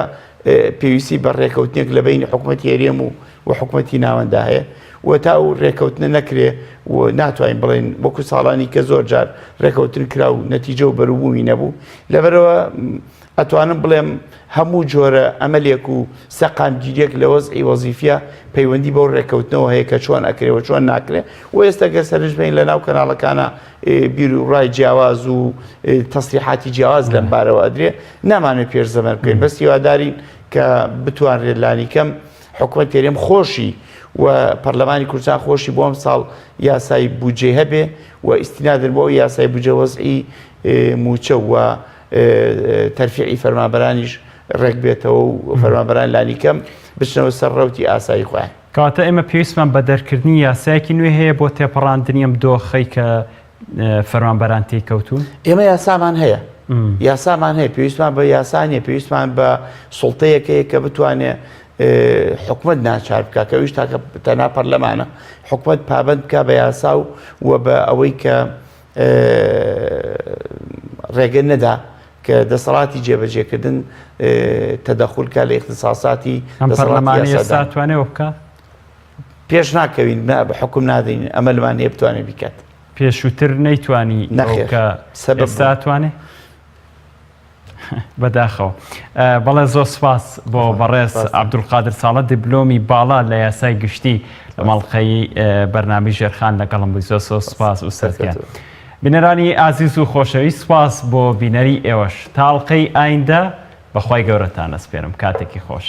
پێویستی بە ڕێکەوتنێک لە بەینی حکومەتی هەرێم و و حکومەتی ناوەندا هەیە و تا ئەو ڕێکەوتنە نەکرێ و ناتوانین بڵێن وەکو ساڵانی کە زۆر جار ڕێکەوتن کرا و نەتیجە و بەروبوومی نەبوو. لەبەرەوە ئەتوانم بڵێم هەموو جۆرە ئەمەلێک و سەقامگیریەک لە وەزعی وەزیفیە پەیوەندی بەو ڕێکەوتنەوە هەیە کە چۆن ئەکرێ و چۆن ناکرێ و ئێستا گەر سەرنج بەین لە ناو کەناڵەکانە بیر و ڕای جیاواز و تەسریحاتی جیاواز لەم بارەوە ئەدرێ، نامانەوێت پێش زەمەن بکەین، بەس هیوادارین کە بتوانرێت لانیکەم حکومەت هەرێم خۆشی و پەرلەمانی کوردستان خۆشی بۆ ئەمساڵ یاسای بودجەی هەبێ و ئیستینادن بۆ ئەو یاسای بودجە وەزعی مووچە و تەرفیعی فەرمانبەرانیش ڕێک بێتەوە و فەرمانبەران لانیکەم بچنەوە سەر ڕەوتی ئاسایی خۆیان. کەواتە ئێمە پێویستمان بە دەرکردنی یاسایەکی نوێ هەیە بۆ تێپەڕاندنی ئەم دۆخەی کە فەرمانبەران تێی کەوتوون؟ ئێمە یاسامان هەیە، یاسامان هەیە، پێویستمان بە یاسا نییە، پێویستمان بە سوڵتەیەک هەیە کە بتوانێ حکومەت ناچار بکا، کە ئەویش تاکە تەنها پەرلەمانە، حکومەت پابەند بکا بە یاسا و و بە ئەوەی کە ڕێگە نەدا کە دەسەڵاتی جێبەجێکردن تەدەخول کا لە ئیختیساساتی ئەم پەرلەمانە ئێستا توانێ ئەوە بکا؟ پێش ناکەوین، نا بە حوکم نادەین، ئەمەلمان نییە بتوانێ بیکات. پێشووتر نەیتوانی ئەوە نەخێر، بکا، سەبەب ئێستا بوو. توانێ؟ بەداخەوە. بەڵێ زۆر سوپاس بۆ بەڕێز عەبدولقادر ساڵە دیبلۆمی باڵا لە یاسای گشتی لە مەڵقەی بەرنامەی ژێرخان لەگەڵم بووی زۆر زۆر سوپاس و سەرکەن. بینەرانی ئازیز و خۆشەویست سوپاس بۆ بینەری ئێوەش تا ئەڵقەی ئایندە بەخوای گەورەتان ئەسپێرم کاتێکی خۆش.